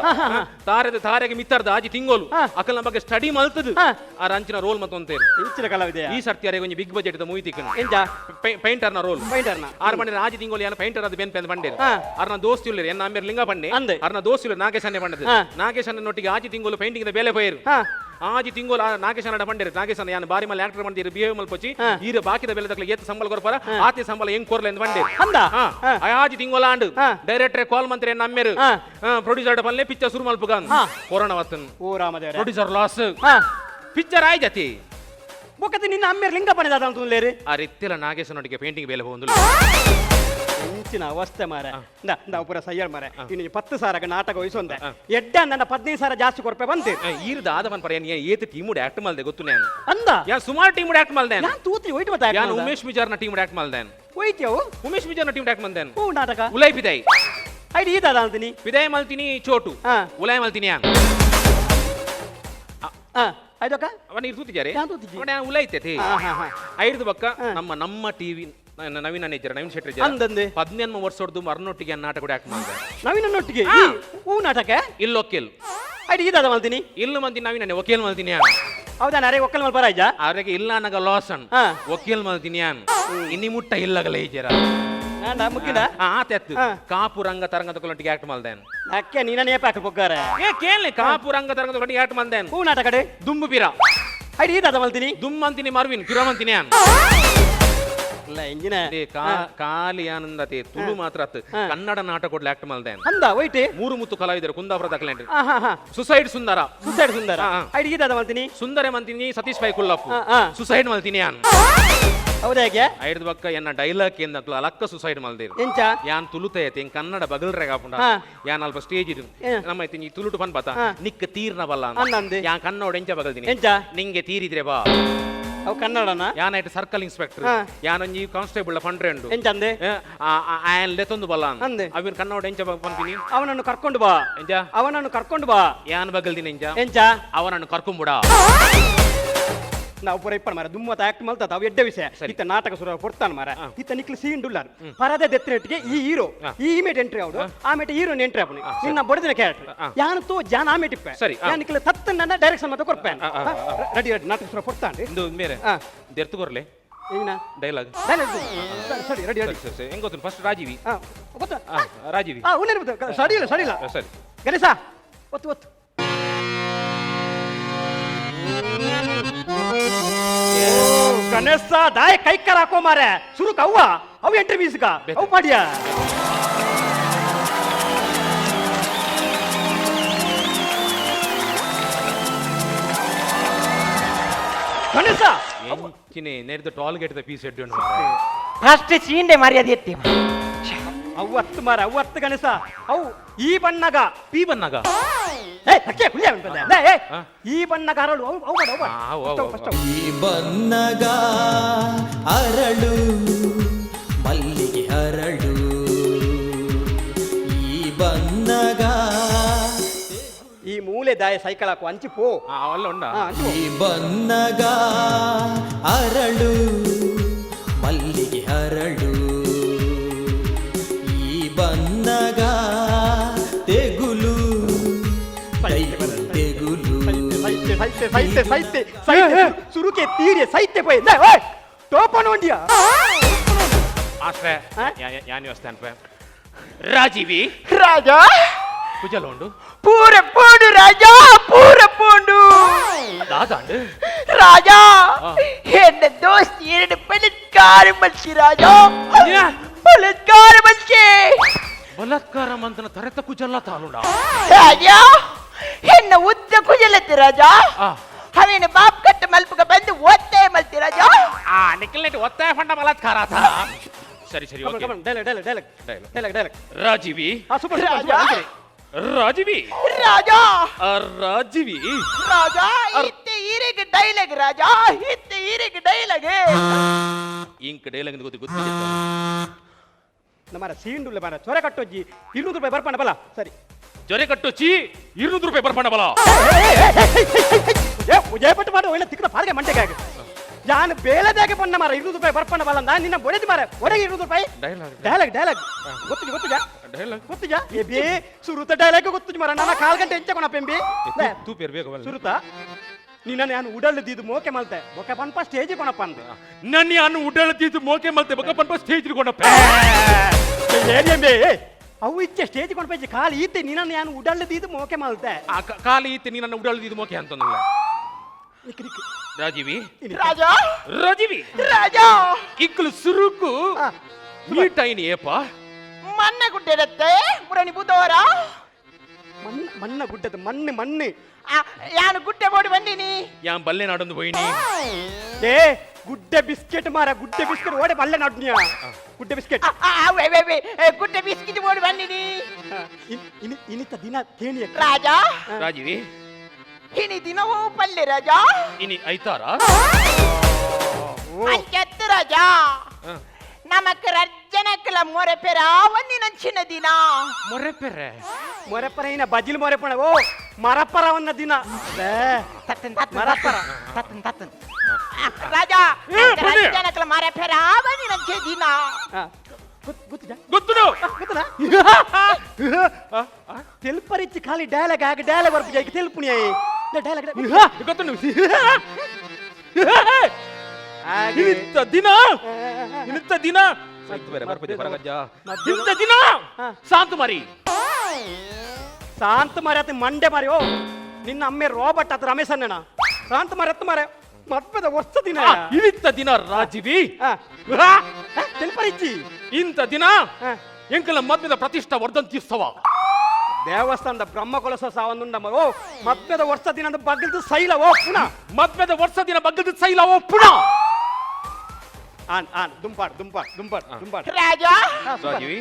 ತಾರೆ ತಾರೆಗೆ ಮಿತ್ತರ್ದ ಆಜಿ ತಿಂಗೋಲು ಅಕಲ್ನ ಬಗ್ಗೆ ಸ್ಟಡಿ ಮಲ್ತದು ಆ ರಂಚಿನ ರೋಲ್ ಮತ್ತೊಂತೇರು ಇಂಚಿನ ಕಲಾವಿದೆ ಈ ಸರ್ತಿ ಅರೆ ಒಂಜಿ big budget movie ತಿಕ್ಕನು ಎಂಜ painter ನ ರೋಲ್ ಪೈಂಟರ್ ನ ಆರು ಬಂಡೆ ಆಜಿ ತಿಂಗೋಲು ಯಾನ ಪೈಂಟರ್ ಅದು ಬೆನ್ ಪೆನ್ ಬಂಡೇರು ಅರ್ನ ದೋಸ್ತಿ ಉಳ್ಳೇರು ಎನ್ನ ಅಮ್ಮೇರು ಲಿಂಗ ಪಂಡೆ ಅರ್ನ ದೋಸ್ತಿ ಉಳ್ಳೇರು ನಾಗೇಶ್ ಅನ್ನೆ ಪಂಡದು ನಾಗೇಶ್ ಅನ್ನೊಟ್ಟಿಗೆ ಆಜಿ ತಿಂಗೋಲು ಪೈಂಟಿಂಗ್ ಬೇಲೆ ಪೋಯರು ಆಜಿ ತಿಂಗೋಲು ನಾಗೇಶ್ ಅನ್ನ ಪಂಡೇರು ನಾಗೇಶ್ ಅನ್ನ ಯಾನ ಬಾರಿ ಮಲ್ಲ ಆಕ್ಟರ್ ಮಂದಿರು ಬಿಹೇವ್ ಮಲ್ಪೊಚ್ಚಿ ಈರ ಬಾಕಿದ ಬೆಲೆ ದಕ್ಲ ಏತ್ ಸಂಬಳ ಕೊರ್ಪರ ಆತೆ ಸಂಬಳ ಹೆಂಗ್ ಕೊರ್ಲೆ ಎಂದು ಬಂಡೇರು ಆಜಿ ತಿಂಗೋಲ ಆಂಡು ಡೈರೆಕ್ಟರ್ ಕಾಲ್ ಮಂತ್ರಿ ಎನ್ನ ಅಮ್ಮೇರು ಪ್ರೊಡ್ಯೂಸರ್ ಪಲ್ಲೆ ಪಿಕ್ಚರ್ ಸುರು ಮಲ್ಪುಗಾನ್ ಕೊರೋನಾ ವತ್ತನ್ ಓ ರಾಮದೇವರೇ producer loss picture ಆಯ್ ಜತಿ ಬೊಕ್ಕತಿ ನಿನ್ನ ಅಮ್ಮೇರು ಲಿಂಗ ಪಂಡಿದ ಅಂತ ಆ ರೀತಿಯಲ್ಲ ನಾಗೇಶನೊಟ್ಟಿಗೆ ಪೇಂಟಿಂಗ್ ಬೇಲೆ ಹೋಗಂದು ಇಂಚಿನ ಅವಸ್ಥೆ ಮಾರ ಇಂದ ಪೂರ ಸಯ್ಯಳ್ ಮಾರ ಇನ್ನು 10,000 ನಾಟಕ ವಹಿಸೊಂದೆ ಎಡ್ಡ ನನ್ನ 15,000 ಜಾಸ್ತಿ ಕೊರ್ಪೆ ಬಂತೆ ಈರ್ದ ಆದ ಪರ ಏತ್ ಟೀಮ್ ಆಕ್ಟ್ ಮಲ್ದೆ ಗೊತ್ತು ನಾನು ಅಂದ ಯಾ ಸುಮಾರು ಟೀಮ್ ಆಕ್ಟ್ ಮಲ್ದೆ ನಾನು ತೂತ್ರಿ ಒಯ್ಟ್ ಮತ್ತ ಯಾನ್ ಉಮೇಶ್ ಮಿಜಾರ್ನ ಟೀಮ್ ಆಕ್ಟ್ ಮಲ್ದೆ ಒಯ್ತಿಯವು ಉಮೇಶ್ ಮಿಜಾರ್ನ ಟೀಮ್ ಆಕ್ಟ್ ಮಲ್ದೆ ಹೂ ನಾಟಕ ಉಲೈ ಪಿದೈ ಐಡಿ ಈದಾದ ಅಂತೀನಿ ಪಿದೈ ಮಲ್ತೀನಿ ಚೋಟು ಉಲೈ ಮಲ್ತೀನಿ ಯಾನ್ ಆಯ್ತಕ್ಕ ಅವನ ನೀರು ತೂತಿದ್ದಾರೆ ಯಾನ್ ತೂತಿದ್ದಿ? ಅವನ ಉಲೈತೆ ಐದು ಬಕ್ಕ ನಮ್ಮ ನಮ್ಮ ಟಿವಿ ನವೀನ ನೇಜರ್ ನವೀನ್ ಶೆಟ್ಟಿ ಅಂದಂದೆ 18 ವರ್ಷದ್ದು ಮರ್ನೊಟ್ಟಿಗೆ ನಾಟಕ ಕೂಡ ಆಕ್ಟ್ ಮಾಡಿದೆ ನವೀನನ್ನೊಟ್ಟಿಗೆ ಹೂ ನಾಟಕ ಇಲ್ಲೊಕ್ಕೆಲ್ ಐಡಿ ಈದಾದ ಮಲ್ತೀನಿ ಇಲ್ಲ ಮಂದಿ ನವೀನ ವಕೀಲ್ ಮಲ್ತೀನಿ ಹೌದಾ ಅರೆ ಒಕ್ಕಲ್ ಮಲ್ ಪರಾಯ್ಜ ಅವ್ರಿಗೆ ಇಲ್ಲ ಅನ್ನಗ ಲಾಸನ್ ವಕೀಲ್ ಮಲ್ತೀನಿ ಇನ್ನಿ ಮುಟ್ಟ ಇಲ್ಲಗಲ ಈಜರ ಮುಗಿದ ಆತೆತ್ತು ಕಾಪು ರಂಗ ತರಂಗ ತಗೊಳ್ಳೊಟ್ಟಿಗೆ ಆಕ್ಟ್ ಮಲ್ದೇನ್ ಅಕ್ಕೆ ನೀನೇ ಪ್ಯಾಕ್ ಪೊಗ್ಗಾರೆ ಏ ಕೇಳಿ ಕಾಪು ರಂಗ ತರಂಗ ತಗೊಳ್ಳೊಟ್ಟಿಗೆ ಆಕ್ಟ್ ಮಲ್ದೇನ್ ಹೂ ನಾಟಕ ದುಂಬು ಪಿರ ಐಡಿ ಈದಾದ ಮಲ್ತೀನಿ ದುಮ್ ಅಂತೀನಿ ಮರ್ವಿನ್ ಪಿರಮಂತೀನಿ ಇಲ್ಲ ಇಂಜಿನ ಕಾಲಿ ಆನಂದತೆ ತುಳು ಮಾತ್ರ ಕನ್ನಡ ನಾಟಕ ಕೊಡ್ಲಿ ಆಕ್ಟ್ ಮಲ್ದೇನ್ ಅಂದ ವೈಟಿ ಮೂರು ಮುತ್ತು ಕಲಾವಿದರು ಕುಂದಾಪುರ ದಕ್ಕಲೇಂಡ್ರಿ ಸುಸೈಡ್ ಸುಂದರ ಸುಸೈಡ್ ಸುಂದರ ಐಡಿ ಈದಾದ ಮಲ್ತೀನಿ ಸುಂದರ ಮಂತೀನಿ ಸತೀಶ್ ಪೈ ಕುಲ್ಲಪ್ಪು ಸುಸೈಡ್ ಮಲ್ತೀನಿ ಯಾನ್ ಹೌದಾ ಹೇಗೆ ಐದು ಬಕ್ಕ ಎನ್ನ ಡೈಲಾಗ್ ಎಂದಕ್ಲು ಅಲಕ್ಕ ಸುಸೈಡ್ ಮಲ್ದಿರು ಎಂಚ ಯಾನ್ ತುಳುತಯತೆ ಎಂಗ್ ಕನ್ನಡ ಬಗಲ್ರೆ ಕಾಪುಂಡ ಯಾನ್ ಅಲ್ಪ ಸ್ಟೇಜ್ ಇದು ನಮ್ಮ ಐತಿ ಈ ತುಳುಟು ಪನ್ ಬಾತ ನಿಕ್ಕ ತೀರ್ನ ಬಲ್ಲ ಅಂದಂದೆ ಯಾನ್ ಕನ್ನಡ ಎಂಚ ಬಗಲ್ದಿನಿ ಎಂಚ ನಿಂಗೆ ತೀರಿದ್ರೆ ಬಾ ಅವು ಕನ್ನಡನ ಯಾನ್ ಸರ್ಕಲ್ ಇನ್ಸ್ಪೆಕ್ಟರ್ ಯಾನೊಂಜಿ ಕಾನ್ಸ್ಟೇಬಲ್ ಪಂಡ್ರೆಂಡು ಎಂಚಂದೆ ಆಯನ್ ಲೆತ್ತೊಂದು ಬಲ್ಲ ಅಂದೆ ಅವನ್ ಕನ್ನಡ ಎಂಚ ಪನ್ಪಿನಿ ಅವನನ್ನು ಕರ್ಕೊಂಡು ಬಾ ಎಂಚ ಅವನನ್ನು ಕರ್ಕೊಂಡು ಬಾ ಯಾನ್ ಬಗಲ್ದಿನಿ ಎಂಚ ಎಂಚ ಅವನನ್ನು ಕರ್ಕೊಂಬಿಡ ನಾವು ಪೂರ ಇಪ್ಪಣ ಮಾರ ದುಮ್ಮತ ಆಕ್ಟ್ ಮಲ್ತ ಅವು ಎಡ್ಡೆ ವಿಷಯ ಇತ್ತ ನಾಟಕ ಸುರ ಕೊಡ್ತಾನ ಮಾರ ಇತ್ತ ನಿಕ್ಲು ಸೀನ್ ಡುಲ್ಲಾರ್ ಪರದೆ ದೆತ್ತಿನಟ್ಟಿಗೆ ಈ ಹೀರೋ ಈ ಇಮೇಟ್ ಎಂಟ್ರಿ ಅವಡು ಆಮೇಲೆ ಹೀರೋನ್ ಎಂಟ್ರಿ ಅವನು ನಿನ್ನ ಬಡದಿನ ಕ್ಯಾರೆಕ್ಟರ್ ಯಾನು ತೋ ಜಾನ್ ಆಮೇಟ್ ಇಪ್ಪೆ ಸರಿ ಯಾನ್ ನಿಕ್ಲು ತತ್ತ ನನ್ನ ಡೈರೆಕ್ಷನ್ ಮತ್ತೆ ಕೊರ್ಪೆ ರೆಡಿ ರೆಡಿ ನಾಟಕ ಸುರ ಕೊಡ್ತಾನೆ ಇಂದು ಮೇರೆ ದೆರ್ತು ಕೊರ್ಲೆ ಏನ ಡೈಲಾಗ್ ಡೈಲಾಗ್ ಸರಿ ರೆಡಿ ರೆಡಿ ಸರಿ ಹೆಂಗ್ ಗೊತ್ತು ಫಸ್ಟ್ ರಾಜೀವಿ ಗೊತ್ತಾ ರಾಜೀವಿ ಸರಿ ಇಲ್ಲ ಸರಿ ಇಲ್ಲ ಸರಿ ಗಣೇಶ ಒತ್ತು ಒತ್ತು ಗಣೇಶ ದಾಯ ಕೈಕರ್ ಹಾಕೋ ಮಾರೆ ಸುರುಕ್ ಅವ್ವ ಅವು ಎಂಟ್ರಿ ಮೀಸ್ಕ ಅವು ಮಾಡಿಯ Ganesha ಎಂಚಿನೆ ನೆರೆದ toll gate the piece head first ಸೀಂಡೆ ಮರ್ಯಾದೆ ಎತ್ತಿ ಅವ್ವತ್ತು ಮಾರ ಅವ್ವತ್ತು ಗಣೇಶ ಅವು ಈ ಬಣ್ಣಗ ಪಿ ಬಣ್ಣಗ ಏ ಅಕ್ಕೆ ಕುಳಿಯ ಉಂಟು ಏ ಈ ಬಣ್ಣಗ ಅರಳು ಅವು ಅವು ಅವು ಫಸ್ಟ್ ಈ ಬಣ್ಣಗ ಅರಳು ಮಲ್ಲಿಗೆ ಅರಳು ಈ ಬಣ್ಣಗ ಈ ಮೂಲೆ ದಾಯ ಸೈಕಲ್ ಹಾಕು ಅಂಚಿ ಪೋ ಅಲ್ಲ ಉಂಡ ಈ ಬಣ್ಣಗ ಅರಳು ಮಲ್ಲಿಗೆ ಅರಳು ಈ ಬಣ್ಣಗ ತೆಗುಲು ತೆಗುಲು ಸೈತೆ ಸೈತೆ ಸೈತೆ ಸೈತೆ ಸುರುಕೆ ತೀರೆ ಸೈತೆ ಪೋಯ್ ಓಯ್ ಟೋಪನ ಒಂಡಿಯಾ ಆಸ್ರೆ ಯಾನ್ ಯೋಸ್ತಾನ್ ಅನ್ಪೆ ರಾಜೀವಿ ರಾಜಾ ಕುಜಲ ಉಂಡು ಪೂರ ಪೋಂಡು ರಾಜಾ ಪೂರ ಪೋಂಡು ದಾದಾಂಡು ರಾಜಾ ಎನ್ನ ದೋಸ್ತಿ ಎರಡು ಬಲತ್ಕಾರ ಮನ್ಸಿ ರಾಜಾ ಬಲತ್ಕಾರ ಮನ್ಸಿ ಬಲತ್ಕಾರ ಮಂತನ ತರೆತ ಕುಜಲ್ಲ ತಾಲುಂಡ ರಾಜಾ ಎನ್ನ ಉದ್ದ ಕುಜಲತ್ತೆ ರಾಜಾ ಅವೇನು ಬಾಪ್ ಕಟ್ಟ ಮಲ್ಪಗ ಬಂದು ಒತ್ತೆ ಮಲ್ತಿ ರಾಜಾ. ಆ ನಿಖಿಲ್ ಒತ್ತಾಯ ಫಂಡ ಬಲಾತ್ಕಾರ ಆತ. ಸರಿ ಸರಿ, okay. Dialogue dialogue dialogue dialogue dialogue. Rajeevi. Super super. Rajeevi Raja. Rajeevi Raja, ಇತ್ತೆ ಈರಿಗೆ ಡೈಲಾಗ್ ರಾಜಾ, ಇತ್ತೆ ಈರಿಗೆ ಡೈಲಾಗ್. ಇಂಕ್ ಡೈಲಾಗ್ ಗೊತ್ತು ಗೊತ್ತಿದೆ. ನಮ್ಮ ಸೀಂಡುಲ್ಲ ಮಾರ ಚೊರೆ ಕಟ್ಟೊಜ್ಜಿ 200 ರೂಪಾಯಿ ಬರ್ಪಣ ಬಲ. ಸರಿ, ಜೊರೆ ಕಟ್ಟೊಚ್ಚಿ 200 ರೂಪಾಯಿ ಬರ್ಪಣ ಬಲ. ಏ ಜಯಪಟ್ಟು ಮಾಡ ಒಳ್ಳೆ ತಿಕ್ಕದ ಪಾರ್ಗೆ ಮಂಟೆಗೆ ಯಾನ್ ಬೇಲದಾಗೆ ಬಣ್ಣ ಮಾರ 200 ರೂಪಾಯಿ ಬರ್ಪಣ ಬಲ. ನಾನು ನಿನ್ನ ಬೊಡೆದಿ ಮಾರ ಒಡೆಗೆ 200 ರೂಪಾಯಿ. ಡೈಲಾಗ್ ಡೈಲಾಗ್ ಗೊತ್ತಿಜ ಗೊತ್ತಿಜ ಡೈಲಾಗ್ ಗೊತ್ತಿಜ ಏ ಬೇ ಸುರುತ ಡೈಲಾಗ್ ಗೊತ್ತಿಜ ಮಾರ. ನನ್ನ ಕಾಲ್ ಗಂಟೆ ಎಂಚ ಕೊಣ ಪೆಂಬಿ ತೂ ಪೇರ್ ಬೇಗ ಬಲ್ಲ. ಸುರುತ ನಿನ್ನ ನಾನು ಉಡಲ್ದಿದ್ದು ಮೋಕೆ ಮಲ್ತೆ ಬೊಕ್ಕ ಪನ್ಪ ಸ್ಟೇಜ್ ಕೊಣಪ್ಪ ಅಂದೆ. ನನ್ನ ನಾನು ಉಡಲ್ದಿದ್ದು ಮೋಕೆ ಮಲ್ತೆ ಬೊಕ್ಕ ಪನ್ಪ ಸ್ಟೇಜ್ ಕೊಣಪ್ಪ. ಏನೆಂಬೆ ಅವು ಇಚ್ಚೆ ಸ್ಟೇಜ್ ಕೊಣಪ್ಪ ಖಾಲಿ ಈತೆ ನಿನ್ನ ನಾನು ಉಡಲ್ದಿದ್ದು ಮೋಕೆ ಮಲ್ತೆ. ಖಾಲಿ ಈತೆ ನಿನ್ನ ಉಡಲ್ದಿದ್ದು ಮೋಕೆ ಅಂತಂದಲ್ಲ. ರಾಜೀವಿ ರಾಜಾ ರಾಜೀವಿ ರಾಜಾ ಇಕ್ಕಲು ಸುರುಕು ನೀಟೈನಿ ಏಪ ಮಣ್ಣ ಗುಡ್ಡೆಡತ್ತೆ ಮುರಣಿ ಬುಧವಾರ ಮಣ್ಣ ಮಣ್ಣ ಗುಡ್ಡದ ಮಣ್ಣು ಮಣ್ಣು ಯಾನು ಗುಡ್ಡೆ ಬೋಡಿ ಬಂದಿನಿ ಯಾನ್ ಬಲ್ಲೆ ನಾಡೊಂದು ಹೋಯಿನಿ. ಏ ಗುಡ್ಡೆ ಬಿಸ್ಕೆಟ್ ಮಾರ, ಗುಡ್ಡೆ ಬಿಸ್ಕೆಟ್ ಓಡೆ ಬಲ್ಲೆ ನಾಡ್ನಿಯ ಗುಡ್ಡೆ ಬಿಸ್ಕೆಟ್. ಗುಡ್ಡೆ ಬಿಸ್ಕೆಟ್ ಬೋಡಿ ಬಂದಿನಿ. ಇನಿತ ದಿನ ತೇಣಿಯ ರಾಜಾ ರಾಜೀವಿ ಇನಿ ದಿನವೂ ಪಲ್ಲೆ ರಾಜಾ ಇನಿ ಐತಾರ ಅಂಚತ್ತು ರಾಜಾ ನಮಕ್ ರಜ್ಜನಕ್ಲ ಮೊರೆಪೆರ ಒಂದಿನ ದಿನ ಮೊರೆಪೆರೆ ಮೊರೆಪರ ಇನ ಬಜಿಲ್ ಮೊರೆಪಣ ಓ ಮರಪರ ಒಂದ ದಿನ ತತ್ತನ್ ಮರಪರ ತತ್ತನ್ ತತ್ತನ್ ರಾಜಾ ರಜ್ಜನಕ್ಲ ಮೊರೆಪೆರ ಒಂದಿನ ದಿನ ಗೊತ್ತುನು ಗೊತ್ತುನಾ ತೆಲ್ಪರಿಚ್ಚಿ ಖಾಲಿ ಡೈಲಾಗ್ ಆಗ ಡೈಲಾಗ್ ಬರ್ಪು ಜೈಕ್ ತೆಲ್ಪುಣಿ ಡೈಲಾಗ್ ಗೊತ್ತುನು ಇಂಥ ದಿನ ಇಂಥ ದಿನ ಇಂಥ ದಿನ ಶಾಂತ ಮಾರಿ ಶಾಂತ ಮಾರಿ ಆತ ಮಂಡೆ ಮಾರಿ ಓ ನಿನ್ನ ಅಮ್ಮೆ ರೋಬಟ್ ಆತ ರಮೇಶ್ ಅಣ್ಣನ ಶಾಂತ ಮಾರಿ ಅತ್ತ ಮಾರೆ ಮದ್ವೆದ ವರ್ಷ ದಿನ ಇಂಥ ದಿನ ರಾಜೀವಿ ತೆಲ್ಪರಿಚ್ಚಿ ಇಂಥ ದಿನ ಎಂಕಲ ಮದ್ವೆದ ಪ್ರತಿಷ್ಠಾ ವರ್ಧಂತ್ಯುತ್ಸವ ದೇವಸ್ಥಾನದ ಬ್ರಹ್ಮಕೊಲಸ ಸಾವಂದುಂಡ ಓ ಮದ್ವೆದ ವರ್ಷ ದಿನ ಬಗ್ಗಲ್ದು ಸೈಲ ಓ ಪುನಃ ಮದ್ವೆದ ವರ್ಷ ದಿನ ಬಗ್ಗಲ್ದು ಸೈಲ ಓ ಪುನಃ ಆನ್ ಆನ್ ದುಂಪಾಡ್ ದುಂಪಾಡ್ ದುಂಪಾಡ್ ದುಂಪಾಡ್ ರಾಜಾ ರಾಜೀವಿ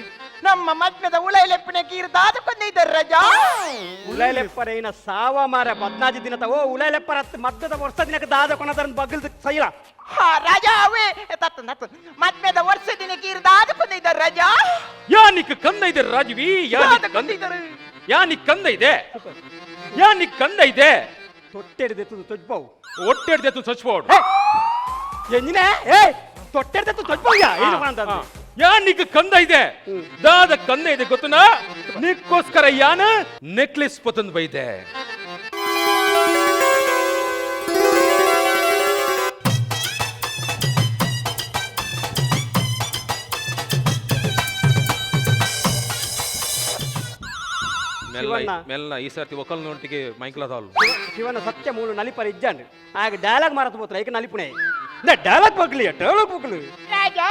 ನಮ್ಮ ಮದ್ವೆದ ಉಳೈಲೆಪ್ಪಿನ ಕೀರ್ದಾದ ಕೊಂದಿದ್ದಾರೆ ರಾಜಾ ಉಳೈಲೆಪ್ಪರೇನ ಸಾವ ಮಾರ ಬದ್ನಾಜಿ ದಿನ ಓ ಉಳೈಲೆಪ್ಪರ ಮದ್ವೆದ ವರ್ಷ ದಿನಕ್ಕೆ ದಾದ ಕೊನದರ ಬಗ್ಗಲ್ದು ಸೈಲ ಹಾ ರಾಜಾ ಅವೇ ತತ್ತನ್ ತತ್ತನ್ ಮದ್ವೆದ ವರ್ಷ ದಿನಕ್ಕೆ ಇರ್ದಾದ ಕೊಂದಿದ್ದಾರೆ ರಾಜಾ ಯಾನಿಕ್ ಕಂದ ಇದೆ ರಾಜೀವಿ ಯಾನಿಕ್ ಕಂದ ಯಾನಿಕ್ ಕಂದ ಇದೆ ಯಾನಿಕ್ ಕಂದ ಇದೆ ತೊಟ್ಟೆಡ್ದೆತ್ತು ತೊಜ್ಬಾವು ಒಟ್ಟೆಡ್ದೆತ್ತು ಸಚ್ಬೋಡು ಎಂಜಿನೇ ಏ ತೊಟ್ಟೆಡ್ದೆತ್ತು ತೊಜ್ಬಾವ್ಯಾ ಏನು ಅಂತ ಯಾನಿಕ್ ಕಂದ ಇದೆ ದಾದ ಕಂದ ಇದೆ ಗೊತ್ತನಾ ನಿಕ್ಕೋಸ್ಕರ ಯಾನ ನೆಕ್ಲೆಸ್ ಪತಂದ್ ಬೈದೆ ಮೆಲ್ಲ ಮೆಲ್ಲ ಈ ಸರ್ತಿ ಒಕ್ಕಲ್ ನೋಟಿಗೆ ಮೈಕ್ಲದಾಳು ಶಿವನ ಸತ್ಯ ಮೂಲು ನಲಿಪರ ಇಜ್ಜಾಂಡ್ ಆಗ ಡೈಲಾಗ್ ಮಾರತ್ ಬೋತ್ರ ಏಕ ನಲಿಪುಣೆ ಡೈಲಾಗ್ ಬಗ್ಲಿ ಡೈಲಾಗ್ ಬಗ್ಲಿ ರಾಜಾ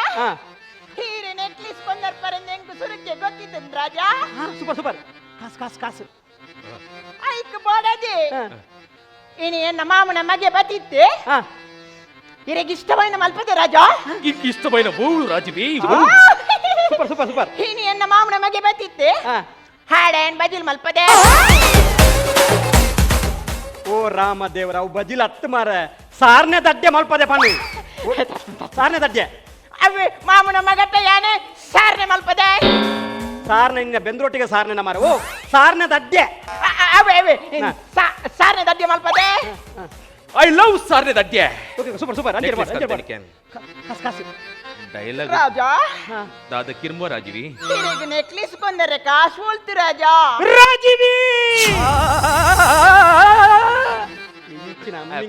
ಹೀರೆ ನೆಕ್ಲೆಸ್ ಕೊಂದರ್ ಪರಂದ ಎಂಕು ಸುರುಕ್ಕೆ ಗೊತ್ತಿದ್ದನ್ ರಾಜಾ ಸೂಪರ್ ಸೂಪರ್ ಕಾಸು ಕಾಸು ಕಾಸು ಐಕ್ ಬೋಡದೆ ಇನಿ ಎನ್ನ ಮಾಮನ ಮಗೆ ಬತ್ತಿತ್ತೆ ಇರೆಗೆ ಇಷ್ಟವೈನ ಮಲ್ಪದೆ ರಾಜಾ ಇಂಕ್ ಇಷ್ಟವೈನ ಬೋಳು ರಾಜೀವಿ ಸೂಪರ್ ಸೂಪರ್ ಸೂಪರ್ ಇನಿ ಎನ್ನ ಮಾಮನ ಮಗೆ ಬತ್ತಿತ್ತೆ ಹಾಡೇನ್ ಬಜಿಲ್ ಮಲ್ಪದೆ ಓ ರಾಮ ದೇವರ ಅವು ಬಜಿಲ್ ಹತ್ತು ಮಾರ ಸಾರನೆ ದಡ್ಡೆ ಮಲ್ಪದೆ ಪಣ್ಣು ಸಾರನೆ ದಡ್ಡೆ ಅವೇ ಮಾಮನ ಮಗಟ್ಟ ಯಾನೆ ಸಾರನೆ ಮಲ್ಪದೆ ಸಾರನೆ ಇನ್ನ ಬೆಂದ್ರೊಟ್ಟಿಗೆ ಸಾರನೆ ಮಾರ ಓ ಸಾರನೆ ದಡ್ಡೆ ಅವೇ ಅವೇ ಸಾರನೆ ದಡ್ಡೆ ಮಲ್ಪದೆ I love ಸಾರನೆ ದಡ್ಡೆ ಓಕೆ ಸೂಪರ್ ಸೂಪರ್ ಅಂಜೆ ಮಾಡು ಅಂಜೆ ಮಾಡು ಕಾಸು ಕಾಸು ಡೈಲಾಗ್ ರಾಜಾ ದಾದ ಕಿರ್ಮ ರಾಜೀವಿ ತಿರುಗಿ ನೆಕ್ಲೆಸ್ ಕೊಂದರೆ ಕಾಸು ಹೋಲ್ತು ರಾಜಾ ರಾಜೀವಿ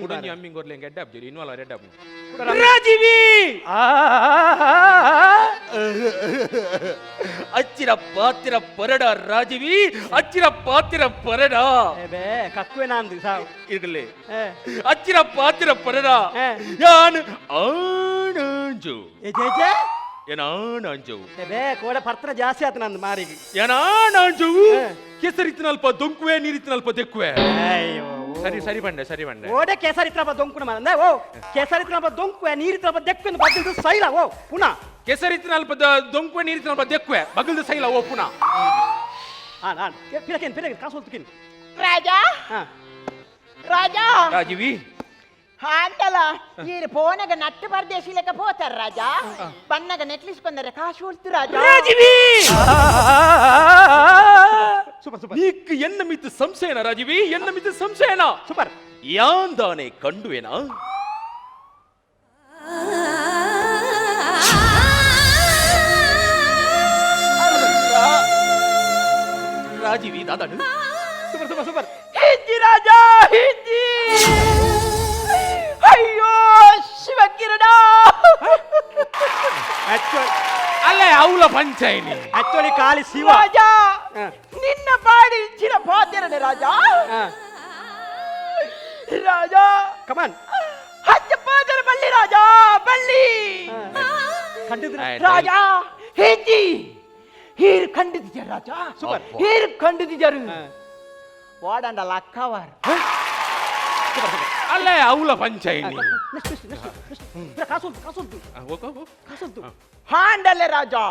ಕುಡಂಜಿ ಅಮ್ಮಿಂಗ್ ಒರ್ಲೆ ಗೆಡ್ಡ ಅಬ್ಜಿ ಇನ್ನೂ ಅಲ್ಲ ರೆಡ್ ಅಬ್ಬು ರಾಜೀವಿ ಅಚ್ಚಿರ ಪಾತಿರ ಪರಡ ರಾಜೀವಿ ಅಚ್ಚಿರ ಪಾತಿರ ಪರಡ ಕಕ್ಕುವೆ ನಾಂದು ಸಾವು ಇರ್ಲಿ ಅಚ್ಚಿರ ಪಾತಿರ ಪರಡ ಯಾನ್ ಆಣಂಜು ಏನಾಣಂಜು ಕೋಡ ಪರ್ತ್ರ ಜಾಸ್ತಿ ಆತು ನಂದು ಮಾರಿಗೆ ಏನಾಣಂಜು ಕೆಸರಿತ್ತಿನಲ್ಪ ದೊಂಕುವೆ ನೀರಿತ್ತಿನಲ್ಪ ದೆಕ್ಕುವೆ ಅಯ್ಯೋ ಸರಿ ಸರಿ ಬಂಡೆ ಸರಿ ಬಂಡೆ. ಓಡೆ ಕೇಸರಿ ತ್ರಪ ದೊಂಕುನ ಮಾರ ಓ ಕೇಸರಿ ತ್ರಪ ದೊಂಕು ನೀರಿ ತ್ರಪ ದೆಕ್ಕು ಬಗ್ಗಲ್ದು ಸೈಲ ಓ ಪುನಃ. ಕೆಸರಿ ಅಲ್ಪ ದೊಂಕುವೆ ನೀರಿ ಅಲ್ಪ ದೆಕ್ಕುವೆ ಬಗಲ್ದು ಸೈಲ ಓ ಪುನಃ. ಆನ್ ಆನ್ ಪಿರಕೇನ್ ಪಿರಕೇನ್ ಕಾಸು ಹೊಲ್ತುಕಿನ್. ರಾಜಾ ರಾಜಾ ರಾಜೀವಿ ಹಾಂಟಲ ಈರು ಪೋನಗ ನಟ್ಟು ಪರದೇಶಿ ಲೆಕ್ಕ ಪೋತಾರ ರಾಜಾ ಬನ್ನಗ ನೆಕ್ಲಿಸ್ ಕೊಂದರೆ ಕಾಸು ಹೊಲ್ತು ರಾಜಾ. Rajeevi super super. ನೀಕ್ ಎನ್ನ ಮಿತ್ತು ಸಂಶಯನ ರಾಜೀವಿ ಎನ್ನ ಮಿತ್ತು ಸಂಶಯನ ಸೂಪರ್. ಯಾಂದಾನೆ ಕಂಡುವೆನಾ? ರಾಜೀವಿ ದಾದಾಡು ಸೂಪರ್ ಸೂಪರ್ ಸೂಪರ್. ಹಿಂದಿ ರಾಜಾ ಹಿಂದಿ. ಅಯ್ಯೋ ಶಿವಕಿರಣ. ಅಲ್ಲೇ ಅವಲ ಪಂಚಾಯಿನಿ ಆಕ್ಚುಲಿ ಖಾಲಿ ಶಿವ ರಾಜಾ ನಿನ್ನ ಬಾಡಿ ಇಚ್ಚಿನ ಪಾತಿರನೆ ರಾಜಾ. ರಾಜಾ ಕಮಾನ್ ಹಚ್ಚ ಪಾದರ ಬಳ್ಳಿ ರಾಜಾ ಬಳ್ಳಿ ಖಂಡಿತ ರಾಜಾ ಹಿಂದಿ ಹೀರ್ ಖಂಡಿತಿದ್ಯಾರ ರಾಜಾ. ಸೂಪರ್. ಹೀರ್ ಖಂಡಿತಿದ್ಯಾರು ವಾಡಂಡ ಲಕ್ಕವಾರ್. ಅಲ್ಲೇ ಅವಲ ಪಂಚಾಯಿನಿ ನೆಕ್ಸ್ಟ್ ನೆಕ್ಸ್ಟ್ ನೆಕ್ಸ್ಟ್ ಕಾಸು ಕಾಸು ಕಾಸು. ಹಾಂಡಲೆ ರಾಜಾ.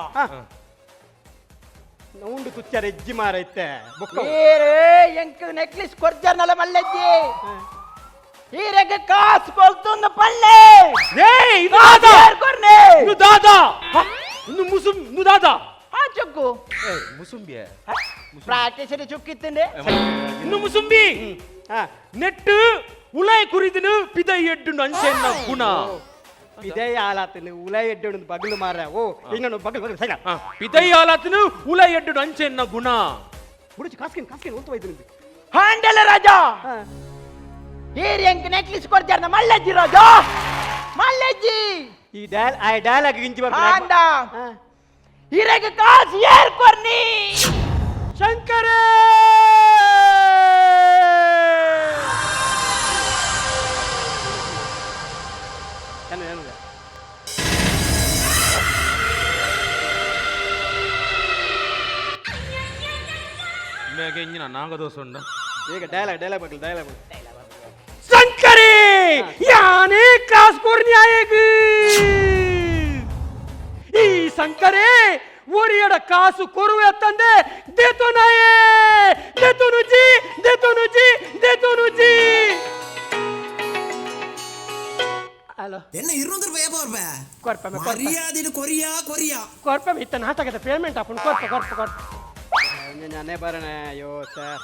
ನೌಂಡು ಕುಚ್ಚಾರ ಎಜ್ಜಿ ಮಾರೈತೆ ಬೊಕ್ಕ. ಏರೇ ಎಂಕ್ ನೆಕ್ಲಿಸ್ ಕೊರ್ಜರ್ನಲ ಮಲ್ಲಜ್ಜಿ ಹೀರೆಗ್ ಕಾಸು ಕೊಲ್ತುಂದು ಪಲ್ಲೆ. ಏಯ್ ಇದು ದಾದಾ ಕೊರ್ನೆ ಇನ್ನು ದಾದಾ ಇನ್ನು ಮುಸುಂ ಇನ್ನು ದಾದಾ ಆ ಚುಕ್ಕು ಮುಸುಂಬಿಯ ಪ್ರಾಕ್ಟೀಸ್ ಚುಕ್ಕಿತ್ತಂಡೆ ಇನ್ನು ಮುಸುಂಬಿ ನೆಟ್ಟು ಉಲಾಯ್ ಕುರಿದನು ಪಿದೈ ಎಡ್ಡು ಅಂಚೆನ್ನ ಗುಣ ಇದೇ ಆಲಾತನು ಉಲೈ ಎಡ್ಡು ಬಗಲು ಮಾರ ಓ ಇನ್ನೊಂದು ಬಗಲು ಬಗಲು ಸೈಲ ಪಿದೈ ಆಲಾತನು ಉಲಾಯ್ ಎಡ್ಡು ಅಂಚೆನ್ನ ಗುಣ ಬುಡುಚಿ ಕಾಸ್ಕಿನ್ ಕಾಸ್ಕಿನ್ ಒಲ್ತು ವೈದ್ಯನಿಂದ ಹಾಂಡಲ ರಾಜಾ ಹೀರ್ ಎಂಕ್ ನೆಕ್ಲಿಸ್ ಕೊರ್ಜರ್ನ ಮಲ್ಲಜ್ಜಿ ರಾಜಾ ಮಲ್ಲಜ್ಜಿ. ಈ ಡೈಲ್ ಆ ಡೈಲಾಗ್ ಗಿಂಚಿ ಬರ್ತಾರೆ ಹಾಂಡ ಹೀರೆಗ್ ಕಾಸು ಏರ್ ಕೊರ್ನಿ ಶಂಕರ. ಏನು ಏನು ಮೇಗೆ ಇಂಜಿನ ನಾಗದೋಸ ಉಂಡ ಈಗ ಡೈಲಾಗ್ ಡೈಲಾಗ್ ಬಗಲು ಡೈಲಾಗ್ ಶಂಕರೇ ಯಾನೇ ಕಾಸು ಕೊರ್ನಿ ಆಯೇಗ ಈ ಶಂಕರೇ ಒರಿಯಡ ಕಾಸು ಕೊರುವೆ ತಂದೆ ದೇತೋನಾಯೇ ದೇತೋನುಜಿ ದೇತೋನುಜಿ ದೇತೋನುಜಿ. ಹಲೋ என்ன 200 ರೂಪಾಯಿ ಬರ್ಬೆ ಕೊರ್ಪ ಮರ್ಯಾದಿನ ಕೊರಿಯಾ ಕೊರಿಯಾ ಕೊರ್ಪ ಇತ್ತ ನಾಟಕದ ಪೇಮೆಂಟ್ ಹಾಕೊಂಡು ಕೊರ್ಪ ಕೊರ್ಪ ಕೊರ್ಪ ನಾನೇ ಬರೋಣ. ಅಯ್ಯೋ ಸರ್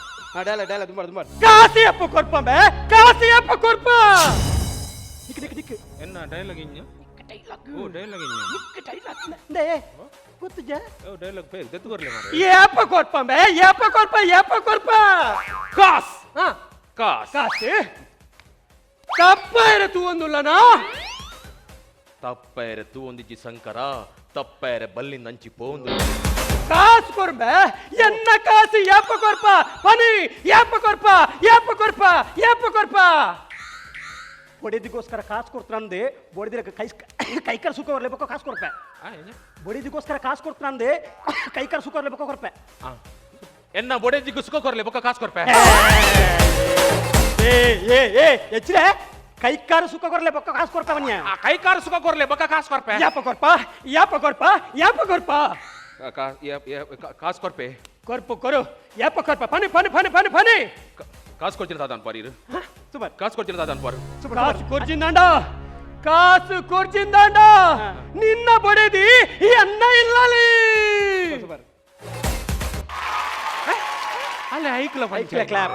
ಡೈಲಾಗ್ ಡೈಲಾಗ್ ತುಂಬ ತುಂಬ ಕಾಸಿ ಅಪ್ಪ ಕೊರ್ಪಂಬೆ ಕಾಸಿ ಅಪ್ಪ ಕೊರ್ಪ ದಿಕ್ ದಿಕ್ ದಿಕ್ ಎನ್ನ ಡೈಲಾಗ್ ಇಂಜ ಓ ಡೈಲಾಗ್ ಇಂಜ they ಗೊತ್ತಿದ್ಯಾ ಓ ಡೈಲಾಗ್ ಬೇಗ ದೆತ್ತು ಬರ್ಲಿ ಮಾರೆ. ಏಪ ಕೊರ್ಪಂಬೆ ಏಪ ಕೊರ್ಪ ಏಪ ಕೊರ್ಪ ಕಾಸ್ ಹಾ ಕಾಸ್ ಕಾಸು ತಪ್ಪಾಯಿರ ತೂವೊಂದುಲ್ಲನಾ ತಪ್ಪೈರೆ ತೂವೊಂದಿಜ್ಜಿ ಶಂಕರ ತಪ್ಪೈರೆ ಬಲ್ಲಿಂದ ಅಂಚಿ ಪೋಂದು ಕಾಸು ಕೊರ್ಬೆ ಎನ್ನ ಕಾಸು ಏಪ ಕೊರ್ಪ ಪನಿ ಏಪ ಕೊರ್ಪ ಏಪ ಕೊರ್ಪ ಏಪ ಕೊರ್ಪ ಬಡಿದಿಗೋಸ್ಕರ ಕಾಸು ಕೊಡ್ತಾರಂದೆ ಬಡಿದಿರ ಕೈ ಕೈಕರ್ ಸುಖ ಬರ್ಲೇಬೇಕು ಕಾಸು ಕೊರ್ಪೆ ಬಡಿದಿಗೋಸ್ಕರ ಕಾಸು ಕೊಡ್ತಾರಂದೆ ಕೈಕರ್ ಸುಖ ಬರ್ಲೇಬೇಕು ಕೊರ್ಪೆ ಎನ್ನ ಬೊಡೆದಿಗೂ ಸುಖ ಕೊರ್ಲೆ ಬೊಕ್ಕ ಕಾಸು ಕೊರ್ಪೆ ಏ ಏ ಏ ಎಚ್ರೆ ಕೈಕಾರ ಸುಖ ಕೊರ್ಲೆ ಬೊಕ್ಕ ಕಾಸು ಕೊರ್ಪ ಬನ್ಯ ಕೈಕಾರ ಸುಖ ಕೊರ್ಲೆ ಬೊಕ್ಕ ಕಾಸು ಕೊರ್ಪೆ ಯಾಪ ಕೊರ್ಪ ಯಾಪ ಕೊರ್ಪ ಯಾಪ ಕೊರ್ಪ ಕಾಸು ಕೊರ್ಪೆ ಕೊರ್ಪು ಕೊರು ಯಾಪ ಕೊರ್ಪ ಪನಿ ಪನಿ ಪನಿ ಪನಿ ಪನಿ ಕಾಸು ಕೊಡ್ತೀನಿ ದಾದಾನ್ ಪಾರು ಇರು ಸೂಪರ್ ಕಾಸು ಕೊಡ್ತೀನಿ ದಾದಾನ್ ಪಾರು ಕಾಸು ಕೊರ್ಜಿಂದಾಂಡ ಕಾಸು ಕೊರ್ಜಿಂದಾಂಡ ನಿನ್ನ ಬಡೆದಿ ಎನ್ನ ಇಲ್ಲಲಿ ಅಲ್ಲ ಐಕ್ಲ ಕ್ಲಾಪ್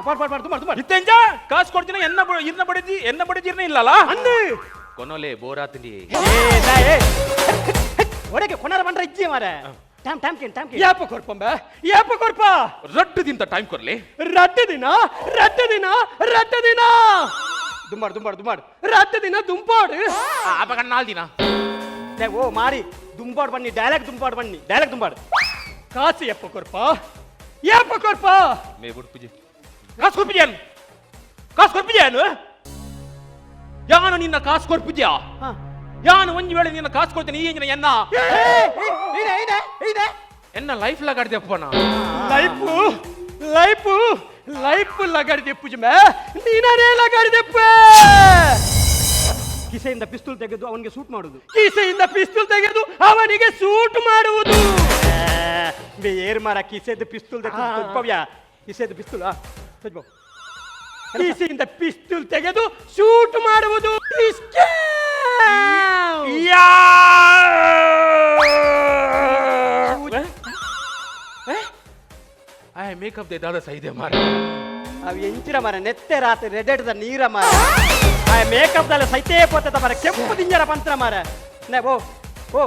ಬಾರ್ ಬಾರ್ ಬಾರ್ ತುಮಾರ್ ತುಮಾರ್ ಇತ್ತೆಂಜ ಕಾಸು ಕೊಡ್ತೀನಿ ಎನ್ನ ಇರ್ನ ಬಡೆದಿ ಎನ್ನ ಬಡೆದಿ ಇರ್ನ ಇಲ್ಲಲ್ಲ ಅಂದು ಕೊನೊಲೆ ಬೋರಾತಿಂಡಿ ಏ ಒಡೆಗೆ ಕೊನರ ಬಂದ್ರೆ ಇಜ್ಜಿ ಮಾರೆ ಟೈಮ್ ಟೈಮ್ ಕೇನ್ ಟೈಮ್ ಯಾಪ ಕೊರ್ಪಂಬ ಯಾಪ ಕೊರ್ಪ ರಡ್ಡು ದಿನ ಟೈಮ್ ಕೊರ್ಲಿ ರಡ್ಡು ದಿನ ರಡ್ಡು ದಿನ ರಡ್ಡು ದಿನ ದುಂಬಾಡು ದುಂಬಾಡು ದುಂಬಾಡು ರಡ್ಡು ದಿನ ದುಂಪಾಡು ಅಪಗ ನಾಲ್ ದಿನ ಓ ಮಾರಿ ದುಂಬಾಡು ಬನ್ನಿ ಡೈಲಾಗ್ ದುಂಬಾಡು ಬನ್ನಿ ಡೈಲಾಗ್ ದುಂಬಾಡು ಕಾಸು ಎಪ್ಪ ಕೊರ್ಪ ಎಪ್ಪ ಕೊರ್ಪ ಮೇ ಬುಡ್ಪುಜಿ ಕಾಸು ಕೊರ್ಪಿದ್ಯಾನು ಕಾಸು ಕೊರ್ಪಿದ್ಯಾನು ಯಾನು ನಿನ್ನ ಕಾಸು ಕೊರ್ಪಿದ್ಯಾ ಯಾನು ಒಂಜಿ ವೇಳೆ ನಿನ್ನ ಕಾಸು ಕೊಡ್ತೇನೆ ಈ ಎಂಜಿನ ಎನ್ನ ಎನ್ನ ಲೈಫ್ ಲಾಗಾಡ್ದೆಪ್ಪನ ಲೈಫು ಲೈಫು ಲೈಫ್ ಲಗಾಡಿ ದೆಪ್ಪುಜಿ ಮೇ ನೀನೇ ಲಗಾಡಿ ದೆಪ್ಪೆ. ಕಿಸೆಯಿಂದ ಪಿಸ್ತೂಲ್ ತೆಗೆದು ಅವನಿಗೆ ಸೂಟ್ ಮಾಡುವುದು. ಕಿಸೆಯಿಂದ ಪಿಸ್ತೂಲ್ ತೆಗೆದು ಅವನಿಗೆ ಸೂಟ್ ಮಾಡುವುದು. ಬೇ ಏರ್ ಮಾರ ಕಿಸೆದ ಪಿಸ್ತೂಲ್ ತೆಗೆದು ತೊಜ್ಪವ್ಯಾ. ಕಿಸೆದ ಪಿಸ್ತೂಲ್ ತೊಜ್ಬೋ. ಕಿಸೆಯಿಂದ ಪಿಸ್ತೂಲ್ ತೆಗೆದು ಶೂಟ್ ಮಾಡುವುದು. ಆಯ್ ಮೇಕಪ್ they ದಾದ ಸೈದೆ ಮಾರ. ಅವು ಎಂಚಿನ ಮರ ನೆತ್ತೆ ರಾತ್ರಿ ರೆಡೆಡ್ದ ನೀರ ಮಾರ. ಆ ಮೇಕಪ್ ದಲ್ಲ ಸೈತೇ ಪೋತದ ಮಾರ, ಕೆಂಪು ದಿಂಜರ ಪಂತ್ರ ಮಾರ. ನೇ ಓ ಓ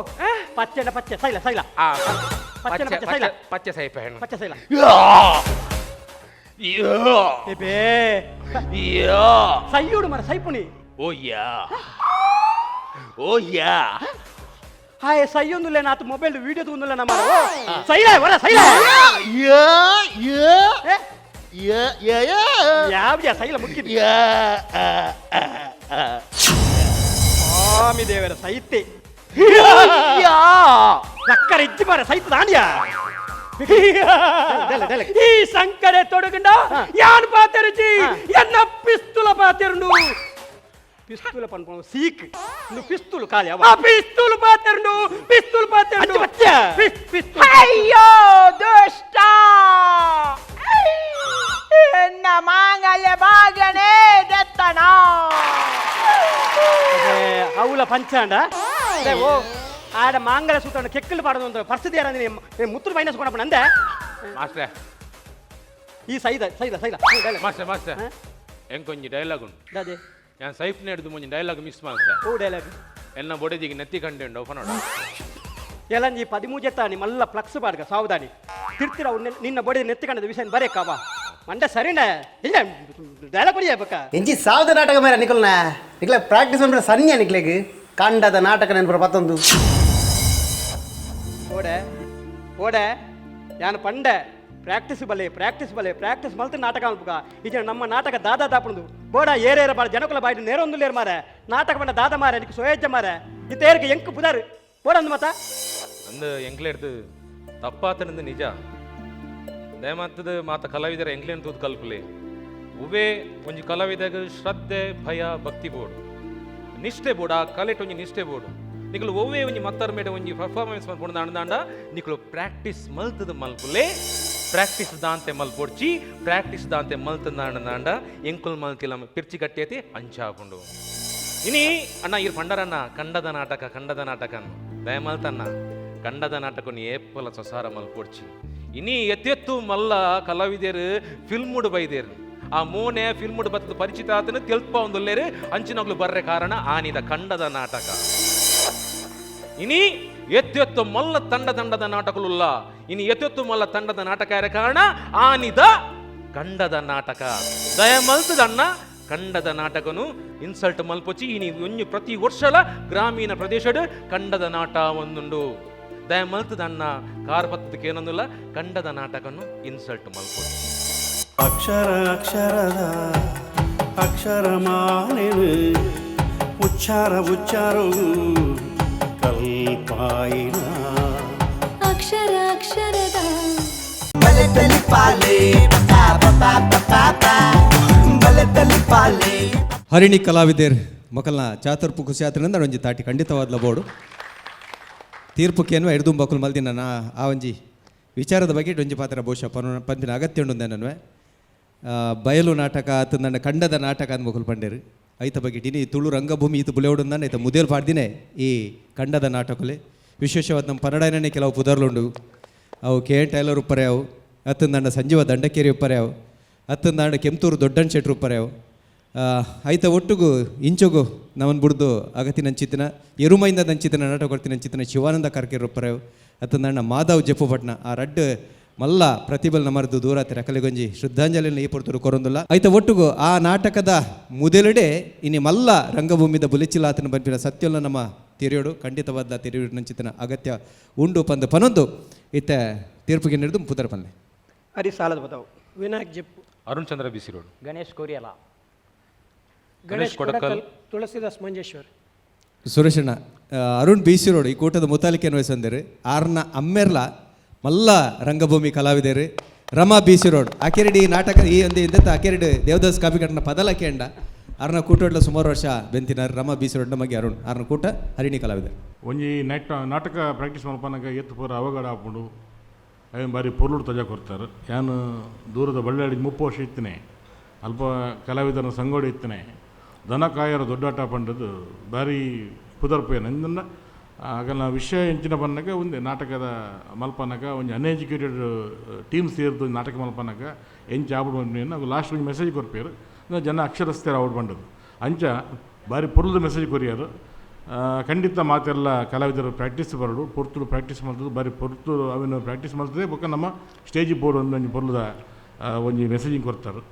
ಪಚ್ಚೆನ ಪಚ್ಚೆ ಸೈಲ ಸೈಲ ಪಚ್ಚೆನ ಪಚ್ಚೆ ಸೈಲ ಪಚ್ಚೆ ಸೈಪ ಹೆಣ್ಣು ಪಚ್ಚೆ ಸೈಲ. ಬೇ ಸೈಯುಡು ಮಾರ ಸೈಪುನಿ. ಓ ಯಾ ಓ ಯಾ ಹಾಯ್ ಸೈಯೊಂದುಲ್ಲ ನಾತು ಮೊಬೈಲ್ ವಿಡಿಯೋ ತಗೊಂದುಲ್ಲ ನಮ್ಮ ಸೈಲ ವರ ಸೈಲ. ಯಾವ ಸೈಲ ಮುಕ್ಕಿದ್ ಸ್ವಾಮಿ ದೇವರ ಸೈತೆ ಲಕ್ಕರ ಇಜ್ಜಿ ಮಾರ ಸೈತ ದಾನಿಯ. ಈ ಸಂಕರೆ ತೊಡಗುಂಡ ಯಾನ್ ಪಾತೆರುಜಿ ಎನ್ನ ಪಿಸ್ತುಲ ಪಾತೆರುಂಡು. ಪಿಸ್ತೂಲ ಪನ್ಪುನ ಸೀಕ್ ನು ಪಿಸ್ತೂಲ್ ಕಾಲಿ ಅವ ಪಿಸ್ತೂಲ್ ಪಾತೆರುಂಡು ಪಿಸ್ತೂಲ್ ಪಾತೆರುಂಡು ಪಿಸ್ತೂಲ್. ಅಯ್ಯೋ ದುಷ್ಟ, ಎನ್ನ ಮಾಂಗಲ್ಯ ಭಾಗ್ಯನೇ ದೆತ್ತನ. అవుల పంచాండ ఓ ఆడ మాంగళ సూత్రాన్ని ಕೆಕ್ಕಲು ಪಾಡೋದು ಅಂತ ಪರಿಸ್ಥಿತಿ ಯಾರ ಮುತ್ತುರು ಮೈನಸ್ ಕೊಡಪ್ಪ ನಂದೆ. ಮಾಸ್ಟ್ರೆ ಈ ಸೈದ ಸೈದ ಸೈದ ಮಾಸ್ಟರ್ ಮಾಸ್ಟರ್ ಎಂಕೊಂಜಿ ಡೈಲಾಗ್ ಉಂಟು. ಅದೇ ഞാൻ ಸೈಫ್ನ ಹಿಡಿದು ಮುಂಜಿ ಡೈಲಾಗ್ ಮಿಸ್ ಮಾಡ್ತೆ. ಓ ಡೈಲಾಗ್ ಎನ್ನ ಬೊಡೆದಿಗೆ ನೆತ್ತಿ ಕಂಡೆ ಉಂಡು ಓಪನ್ ನೋಡ. ಎಲಂಜಿ ಪದಿಮೂಜೆತ್ತಾನಿ ಮಲ್ಲ ಫ್ಲಕ್ಸ್ ಪಾಡ್ಗ ಸಾವುದಾನಿ ತಿರ್ತಿರ ನಿನ್ನ ಬೊಡಿ ನೆತ್ತಿ ಕಂಡದ ವಿಷಯ ಬರೇಕಾವ ಮಂಡ ಸರಿನ ಇಲ್ಲ ಡೈಲಾಗ್ ಕೊಡಿಯ ಬಕ್ಕ. ಎಂಚಿ ಸಾವ್ದ ನಾಟಕ ಮೇರ ನಿಕಲ್ನ ನಿಕ್ಲೆ ಪ್ರಾಕ್ಟೀಸ್ ಪನ್ಪುನ ಸನ್ಯ ನಿಕ್ಲೆಗ್ ಕಂಡದ ನಾಟಕ ನೆನ್ಪುರ ಪತ್ತೊಂದು. ಓಡೆ ಓಡೆ ಯಾನು ಪಂಡೆ ಪ್ರಾಕ್ಟೀಸ್ ಬಲೆ ಪ್ರಾಕ್ಟೀಸ್ ಬಲೆ ಪ್ರಾಕ್ಟೀಸ್ ಮಲ್ತು ನಾಟಕ ಅನ್ಪುಗ ಈಗ ನಮ್ಮ ನಾಟಕ ದಾದಾ ದಾಪುಂಡು ಬೋಡ ಏರೇರ ಬಾಳ ಜನಕುಲ ಬಾಯ್ಡು ನೇರೊಂದು ಲೇರ್ ಮಾರೆ ನಾಟಕ ಪಂಡ ದಾದ ಮಾರೆ ನಿಕ್ ಸೋಯಜ್ಜ ಮಾರೆ ಇತ್ತೇರ್ಗೆ ಎಂಕು ಪುದಾರು ಬೋಡ ಅಂದು ಮತ. ಅಂದು ಎಂಕ್ಲೆ ಹಿಡ್ದು ತಪ್ಪಾತನಂದು ನಿಜ ದಯಮಾತದ ಮಾತ ಕಲಾವಿದರ ಎಂಕ್ಲೇನ್ ತೂದು ಕಲ್ಪುಲೆ ಉವೇ ಒಂಜಿ ಕಲಾವಿದಾಗ ಶ್ರದ್ಧೆ ಭಯ ಭಕ್ತಿ ಬೋಡು ನಿಷ್ಠೆ ಬೋಡು ಆ ಕಲೆಟ್ ಒಂಜಿ ನಿಷ್ಠೆ ಬೋಡು ನಿಕುಲು ಒವ್ವೇ ಒಂಜಿ ಮತ್ತರ ಮೇಡ ಒಂಜಿ ಪರ್ಫಾರ್ಮೆನ್ಸ್ ಮಲ್ಪುಂಡು ದಾಂಡ ನಿಕುಲು ಪ್ರಾಕ್ಟೀಸ್ ಮಲ್ತದ ಮಲ್ಪುಲೆ ಪ್ರಾಕ್ಟೀಸ್ ದಾಂತೆ ಮಲ್ಪೊಡ್ಚಿ ಪ್ರಾಕ್ಟೀಸ್ ದಾಂತೆ ಮಲ್ತ ದಾಂಡ ದಾಂಡ ಎಂಕುಲ್ ಮಲ್ತಿಲ್ಲ ಪಿರ್ಚಿ ಕಟ್ಟೇತಿ ಅಂಚಾಪುಂಡು. ಇನಿ ಅಣ್ಣ ಇರ್ ಪಂಡರಣ್ಣ ಕಂಡದ ನಾಟಕ ಕಂಡದ ನಾಟಕ ದಯಮಲ್ತಣ್ಣ ಕಂಡದ ನಾಟಕని ಏಪಲ ಸಸಾರ ಮಲ್ಪೊಡ್ಚಿ ಇನಿ ಎತ್ತೆತ್ತು ಮಲ್ಲ ಕಲಾವಿದರು ಫಿಲ್ಮುಡು ಬೈದೇರು ಆ ಮೋನೆ ಫಿಲ್ಮುಡು ಬತ್ತದ ಪರಿಚಿತ ಆತನ ತೆಲ್ಪ ಒಂದುಲ್ಲೇರು ಅಂಚಿನಗ್ಲು ಬರ್ರೆ ಕಾರಣ ಆನಿದ ಕಂಡದ ನಾಟಕ. ಇನಿ ಎತ್ತೆತ್ತು ಮಲ್ಲ ತಂಡ ತಂಡದ ನಾಟಕಲುಲ್ಲ ಇನಿ ಎತ್ತೆತ್ತು ಮಲ್ಲ ತಂಡದ ನಾಟಕ ಕಾರಣ ಆನಿದ ಕಂಡದ ನಾಟಕ. ದಯಮಲ್ತದಣ್ಣ ಕಂಡದ ನಾಟಕನು ಇನ್ಸಲ್ಟ್ ಮಲ್ಪೊಚ್ಚಿ ಇನಿ ಒಂಜಿ ಪ್ರತಿ ವರ್ಷಲ ಗ್ರಾಮೀಣ ಪ್ರದೇಶಡ್ ಕಂಡದ ನಾಟ ಒಂದುಂಡು. ದಯಮಲ್ತದಣ್ಣ ಕಾರ್ ಪತ್ತದಕ್ಕೆ ಏನೊಂದುಲ್ಲ ಕಂಡದ ನಾಟಕನು ಇನ್ಸಲ್ಟ್ ಮಲ್ಪೊಚ್ಚಿ. ಅಕ್ಷರ ಅಕ್ಷರದ ಅಕ್ಷರಮಾಲೆನು ಉಚ್ಚಾರ ಉಚ್ಚಾರವು ಕಲ್ಪಾಯಿನ ಅಕ್ಷರ ಅಕ್ಷರದ ಹರಿಣಿ ಕಲಾವಿದರ್ ಮಕ್ಕಳನ್ನ ಚಾತುರ್ಪು ಖುಷಿ ಒಂಜಿ ತಾಟಿ ಖಂಡಿತವಾದ್ಲ ಬೋಡು ತೀರ್ಪುಕ್ಕೇನು ಎಡ್ದು ಬಕುಲ್ ಮಲ್ದಿನ ನಾ ಆ ಒಂಜಿ ವಿಚಾರದ ಬಗ್ಗೆ ಒಂಜಿ ಪಾತ್ರ ಬಹುಶಃ ಪಂಪಿನ ಅಗತ್ಯ ಉಂಡು ನನ್ವೆ. ಬಯಲು ನಾಟಕ ಆತ ನನ್ನ ಕಂಡದ ನಾಟಕ ಅಂದ್ ಮಕ್ಕಳು ಪಂಡೇರು ಐತ ಬಗ್ಗೆ ಡಿನಿ ತುಳು ರಂಗಭೂಮಿ ಈತ ಬುಲೆವಡು ಐತ ಮುದೇಲ್ ಪಾಡ್ದಿನೇ ಈ ಕಂಡದ ನಾಟಕಲೆ ವಿಶೇಷವಾದ ನಮ್ಮ ಪನ್ನಡನೇ ಕೆಲವು ಪುದರ್ಲುಂಡು ಅವು ಕೆ ಎನ್ ಟೈಲರ್ ಉಪ್ಪರೆ ಅವು ಅತ್ತಂದಂಡ ಸಂಜೀವ ದಂಡಕೇರಿ ಉಪ್ಪರೆ ಅವು ಅತ್ತಂದಾಂಡ ಕೆಂತೂರು ದೊಡ್ಡನ್ ಶೆಟ್ರು ಉಪ್ಪರೆ ಅವು. ಐತ ಒಟ್ಟುಗು ಇಂಚುಗು ನಮ್ಮನ್ನು ಬುಡ್ದು ಅಗತಿ ನಂಚಿತ್ತಿನ ಎರುಮೈಂದ ನಂಚಿತ್ತಿನ ನಾಟಕ ಕೊಡ್ತೀನಿ ನಂಚಿತ್ತಿನ ಶಿವಾನಂದ ಕಾರ್ಕೇರ್ ಉಪ್ಪರೆ ಅವು ಅತ್ತಂದಾಂಡ ಮಾಧವ್ ಜಪ್ಪುಪಟ್ನ ಆ ರಡ್ಡು ಮಲ್ಲ ಪ್ರತಿಬಲ್ ನಮರ್ದು ದೂರ ರಕಲಿಗೊಂಜಿ ಶ್ರದ್ಧಾಂಜಲಿನ ಈ ಪೊರ್ತುಡು ಕೊರೊಂದುಲ್ಲ. ಐತ ಒಟ್ಟುಗು ಆ ನಾಟಕದ ಮುದೆಲುಡೆ ಇನಿ ಮಲ್ಲ ರಂಗಭೂಮಿದ ಬುಲಿಚಿಲಾತನ ಬಂಪಿನ ಸತ್ಯಲ್ಲ ನಮ್ಮ ತಿರಿಯೋಡು ಖಂಡಿತವಾದ ತಿರಿಯೋಡು ನಂಚಿತನ ಅಗತ್ಯ ಉಂಡು ಪಂದು ಪನೊಂದು ಇತ್ತ ತೀರ್ಪಿಗೆ ನಡೆದು ಪುದರ್ ಪನ್ನೆ. ಅರಿ ಸಾಲದ ಬದವು ವಿನಾಯಕ್ ಜಪ್ಪು, ಅರುಣ್ ಚಂದ್ರ ಬಿಸಿರೋಡು, ಗಣೇಶ್ ಕೊರಿಯಲ, ಗಣೇಶ್ ಕೊಡಕಲ್, ತುಳಸಿದಾಸ್ ಮಂಜೇಶ್ವರ್, ಸುರೇಶಣ್ಣ ಅರುಣ್ ಬಿ ಸಿ ರೋಡ್ ಈ ಕೂಟದ ಮುತಾಲಿಕೆ ವಹಿಸಂದಿರು ಆರ್ನ ಅಮ್ಮೆರ್ಲ ಮಲ್ಲ ರಂಗಭೂಮಿ ಕಲಾವಿದರು ರಮಾ ಬಿ ಸಿ ರೋಡ್ ಅಕೆರಡಿ ನಾಟಕ ಈ ಒಂದು ಇಂದತ್ತ ಅಕೆರಡು ದೇವದಾಸ್ ಕಾಪಿಕಟ್ಟನ ಪದಲ ಕೇಂಡ ಅರ್ನ ಕೂಟೋಡ್ಲ ಸುಮಾರು ವರ್ಷ ಬೆಂತಿನಾರ್ ರಮಾ ಬಿ ಸಿ ರೋಡ್ ನಮಗೆ ಅರುಣ್ ಅರ್ನ ಕೂಟ ಹರಿಣಿ ಕಲಾವಿದರು. ಒಂಜಿ ನೈಟ್ ನಾಟಕ ಪ್ರಾಕ್ಟೀಸ್ ಮಲ್ಪನಗ ಎತ್ತು ಪೂರ ಅವಘಡ ಆಪುಂಡು ಐನ್ ಬಾರಿ ಪೊರ್ಲುಡು ತಜಾ ಕೊರ್ತಾರೆ. ಯಾನು ದೂರದ ಬಳ್ಳಾಡಿ 30 ವರ್ಷ ಇತ್ತನೆ, ಅಲ್ಪ ಕಲಾವಿದರ ಸಂಗೋಡಿ ಇತ್ತನೆ, ದನ ಕಾಯರ ದೊಡ್ಡಾಟ ಪಂಡದು ಬಾರಿ ಪುದರ್ಪೇನ ಇಂದನ್ನ ಆಗಲ್ಲ ವಿಷಯ ಎಂಚಿನ ಬನ್ನಗ ಒಂದು ನಾಟಕದ ಮಲ್ಪನಗ ಒಂಜಿ ಅನ್ಎಜುಕೇಟೆಡ್ ಟೀಮ್ ಸೇರ್ದು ನಾಟಕ ಮಲ್ಪನಗ ಎಂಚ ಆಬಿಡು ಬಂದ್ಮೇಲೆ ಅವು ಲಾಸ್ಟ್ ಒಂಜಿ ಮೆಸೇಜ್ ಕೊರ್ಪೇರು ಜನ ಅಕ್ಷರಸ್ಥರ ಔಟ್ ಬಂಡದು ಅಂಚ ಬಾರಿ ಪೊರ್ಲುದ ಮೆಸೇಜ್ ಕೊರಿಯರು. ಖಂಡಿತ ಮಾತೆಲ್ಲ ಕಲಾವಿದರು ಪ್ರಾಕ್ಟೀಸ್ ಬರಡು ಪೊರ್ತುಡು ಪ್ರಾಕ್ಟೀಸ್ ಮಾಡ್ತದೆ ಬಾರಿ ಪೊರ್ತು ಅವಿನ ಪ್ರಾಕ್ಟೀಸ್ ಮಾಡ್ತದೆ ಬೊಕ್ಕ ನಮ್ಮ ಸ್ಟೇಜ್ ಬೋರ್ಡ್ ಒಂದು ಒಂಜಿ ಪೊರ್ಲುದ ಒಂಜಿ ಮೆಸೇಜಿಂಗ್ ಕೊರ್ತಾರೆ.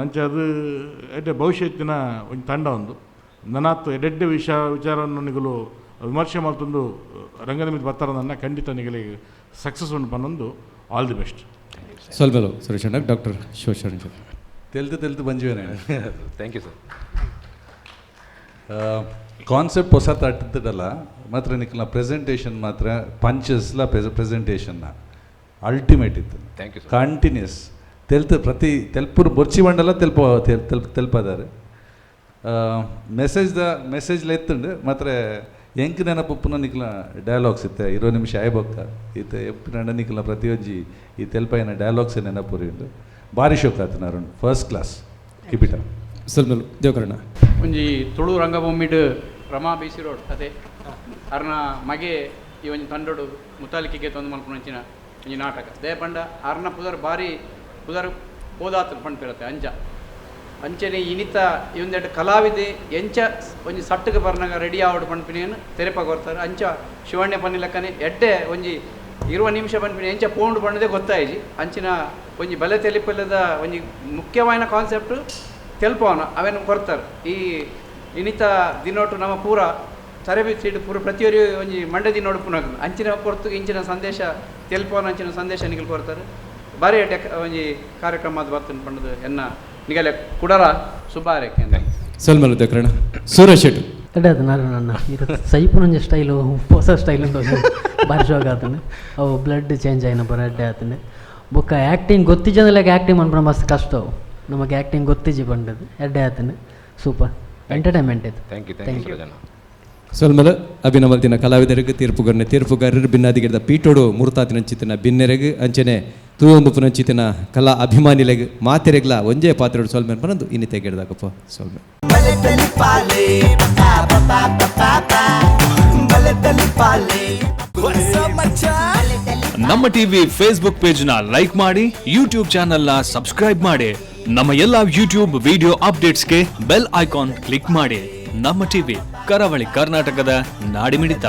ಅಂಚ ಅದು ಎಡ್ಡೆ ಭವಿಷ್ಯತ್ತಿನ ಒಂಜಿ ತಂಡ ಒಂದು ನನಾತ್ ಎಡ್ಡೆಡ್ಡೆ ವಿಚಾರವನ್ನು ನಿಗಲು ವಿಮರ್ಶೆ ಮಾಡ್ತಂದು ರಂಗದ ಮೇಲೆ ಬರ್ತಾರ ನನ್ನ ಖಂಡಿತ ನಿಗಲಿಗೆ ಸಕ್ಸಸ್ ಉಂಟು ಪನ್ನೊಂದು ಆಲ್ the best. ಸೊಲ್ಬೆಲು ಸುರೇಶ್ ಅಣ್ಣ ಡಾಕ್ಟರ್ ಶಿವಶರಣ್. ತೆಲ್ತು ತೆಲ್ತು ಬಂಜಿವೇನೆ. Thank you sir. Concept ಹೊಸ ತಟ್ಟದಲ್ಲ ಮಾತ್ರ ನಿಖಲ್ನ ಪ್ರೆಸೆಂಟೇಷನ್ ಮಾತ್ರ ಪಂಚಸ್ಲ ಪ್ರೆಸೆಂಟೇಷನ್ನ ಅಲ್ಟಿಮೇಟ್ ಇತ್ತು. Thank you sir. Continuous ತೆಲ್ತು ಪ್ರತಿ ತೆಲ್ಪುರು ಬೊರ್ಚಿ ಬಂಡಲ ತೆಲ್ಪ ತೆಲ್ಪ ತೆಲ್ಪದಾರೆ ಮೆಸೇಜ್ the ಮೆಸೇಜ್ಲ ಎತ್ತುಂಡು ಮಾತ್ರ ಎಂಕ್ ನೆನಪುಪ್ಪುನ ನಿಕ್ಲ ಡೈಲಾಗ್ಸ್ ಇತ್ತೆ 20 ನಿಮಿಷ ಆಯ್ಬೊಕ್ಕ ಇತ್ತೆ ಎಪ್ಪಿನ ನಿಕ್ಲ ಪ್ರತಿಯೊಂಜಿ ಈ ತೆಲ್ಪಾಯಿನ ಡೈಲಾಗ್ಸ್ ನೆನಪುರಿ ಉಂಡು ಭಾರಿ ಶೋಕ್ ಆತನ ಅರುಣ್ ಫಸ್ಟ್ ಕ್ಲಾಸ್ ಕಿಪಿಟ. ಸೊಲ್ಬೆಲು ದೇವಕರಣ. ಒಂಜಿ ತುಳು ರಂಗಭೂಮಿಡ್ ರಮಾ ಬಿ ಸಿ ರೋಡ್ ಅದೇ ಅರ್ನ ಮಗೆ ಈ ಒಂಜಿ ತಂಡೋಡು ಮುತಾಲಿಕೆಗೆ ತೊಂದು ಮಲ್ಪುನಂಚಿನ ಒಂಜಿ ನಾಟಕ they ಪಂಡ ಅರ್ನ ಪುದರ್ ಬಾರಿ ಪುದರ್ ಪೋದಾತನ ಪಂಡ್ಪಿರತ್ತೆ ಅಂಚ ಅಂಚನೆ ಇನಿತ ಈ ಒಂದೆರಡು ಕಲಾವಿದೆ ಎಂಚ ಒಂಜಿ ಸಟ್ಟುಗೆ ಬರ್ನಾಗ ರೆಡಿ ಆವಡು ಪನ್ಪಿನೇನು ತೆರೆಪ ಕೊರ್ತಾರೆ ಅಂಚ ಶಿವಣ್ಯ ಪನ್ನಿಲಕ್ಕನೆ ಎಡ್ಡೆ ಒಂಜಿ 20 ನಿಮಿಷ ಪನ್ಪಿನ ಎಂಚ ಪೋಂಡು ಪಣ್ಣದೆ ಗೊತ್ತಾಯಿಜಿ ಅಂಚಿನ ಒಂಜಿ ಬಲೆ ತೆಲಿಪಲ್ಲದ ಒಂಜಿ ಮುಖ್ಯವಾದ ಕಾನ್ಸೆಪ್ಟ್ ತೆಲ್ಪವನ ಅವೇನು ಕೊರ್ತಾರೆ. ಈ ಇನಿತ ದಿನೋಟು ನಮ್ಮ ಪೂರ ತರಬೇತಿ ಸೀಟ್ ಪೂರ ಪ್ರತಿಯೊರಿ ಒಂಜಿ ಮಂಡೆ ದಿನೋಡು ಪುನಃ ಅಂಚಿನ ಪೊರ್ತು ಇಂಚಿನ ಸಂದೇಶ ತೆಲ್ಪವನ ಅಂಚಿನ ಸಂದೇಶ ನಿಗಲ್ ಕೊರ್ತಾರೆ. ಭಾರಿ ಎಡ್ಡೆ ಒಂಜಿ ಕಾರ್ಯಕ್ರಮ ಅದು ಬರ್ತದೆ ಪಂಡದು ಎನ್ನ ನಿಗಲೆ ಕುಡರ ಸುಬಾರಕ್ಕೆ. ಸೊಲ್ಮೆಲು ದೇವಕರಣ. ಸೂರಜ್ ಶೆಟ್ಟಿ. ಎಡ್ಡೆ ಆತು ನನ್ನ ಇದು ಸೈಪುನೊಂಜಿ ಸ್ಟೈಲು ಹೊಸ ಸ್ಟೈಲ್ ಉಂಟು ಭಾರಿ ಶೋಕ್ ಆತನೆ ಅವು ಬ್ಲಡ್ ಚೇಂಜ್ ಆಯಿನ ಬರ ಎಡ್ಡೆ ಆತನೆ ಬೊಕ್ಕ ಆ್ಯಕ್ಟಿಂಗ್ ಗೊತ್ತಿಜ್ಜಂದಲೆಕ್ಕ ಆ್ಯಕ್ಟಿಂಗ್ ಮನ್ಪುನ ಮಸ್ತ್ ಕಷ್ಟ ಅವು ನಮಗೆ ಆ್ಯಕ್ಟಿಂಗ್ ಗೊತ್ತಿಜ್ಜಿ ಪಂಡದು ಎಡ್ಡೆ ಆತನೆ ಸೂಪರ್ ಎಂಟರ್ಟೈನ್ಮೆಂಟ್ ಇತ್ತು. Thank you thank you Surajanna. ಸೊಲ್ಮೆಲು ಅಭಿನವಲ್ತಿನ ಕಲಾವಿದರಿಗೆ ತೀರ್ಪುಗರ್ನೆ ತೀರ್ಪುಗಾರರು ಭಿನ್ನಾದಿಗಿಡ್ದ ಪೀಟೋಡು ಮೂರ್ತಾತಿನಂಚಿತಿನ ಬಿನ್ನೆರೆಗ್ ಅಂಚನೆ ತೂವೊಂದು ಪುನಂಚಿತಿನ ಕಲಾ ಅಭಿಮಾನಿಲೆಗ್ ಮಾತೆರೆಗ್ಲ ಒಂಜೇ ಪಾತ್ರೆಡು ಸೊಲ್ಮೆನ್ ಪನಂದು ಇನ್ನಿತೆ ಗೆಡ್ದಾಕಪ್ಪ ಸೊಲ್ಮೆ. ನಮ್ಮ ಟಿವಿ ಫೇಸ್ಬುಕ್ ಪೇಜ್ ನ ಲೈಕ್ ಮಾಡಿ, ಯೂಟ್ಯೂಬ್ ಚಾನೆಲ್ ನ ಸಬ್ಸ್ಕ್ರೈಬ್ ಮಾಡಿ, ನಮ್ಮ ಎಲ್ಲಾ ಯೂಟ್ಯೂಬ್ ವಿಡಿಯೋ ಅಪ್ಡೇಟ್ಸ್ಗೆ ಬೆಲ್ ಐಕಾನ್ ಕ್ಲಿಕ್ ಮಾಡಿ. ನಮ್ಮ ಟಿವಿ ಕರಾವಳಿ ಕರ್ನಾಟಕದ ನಾಡಿಮಿಡಿತ.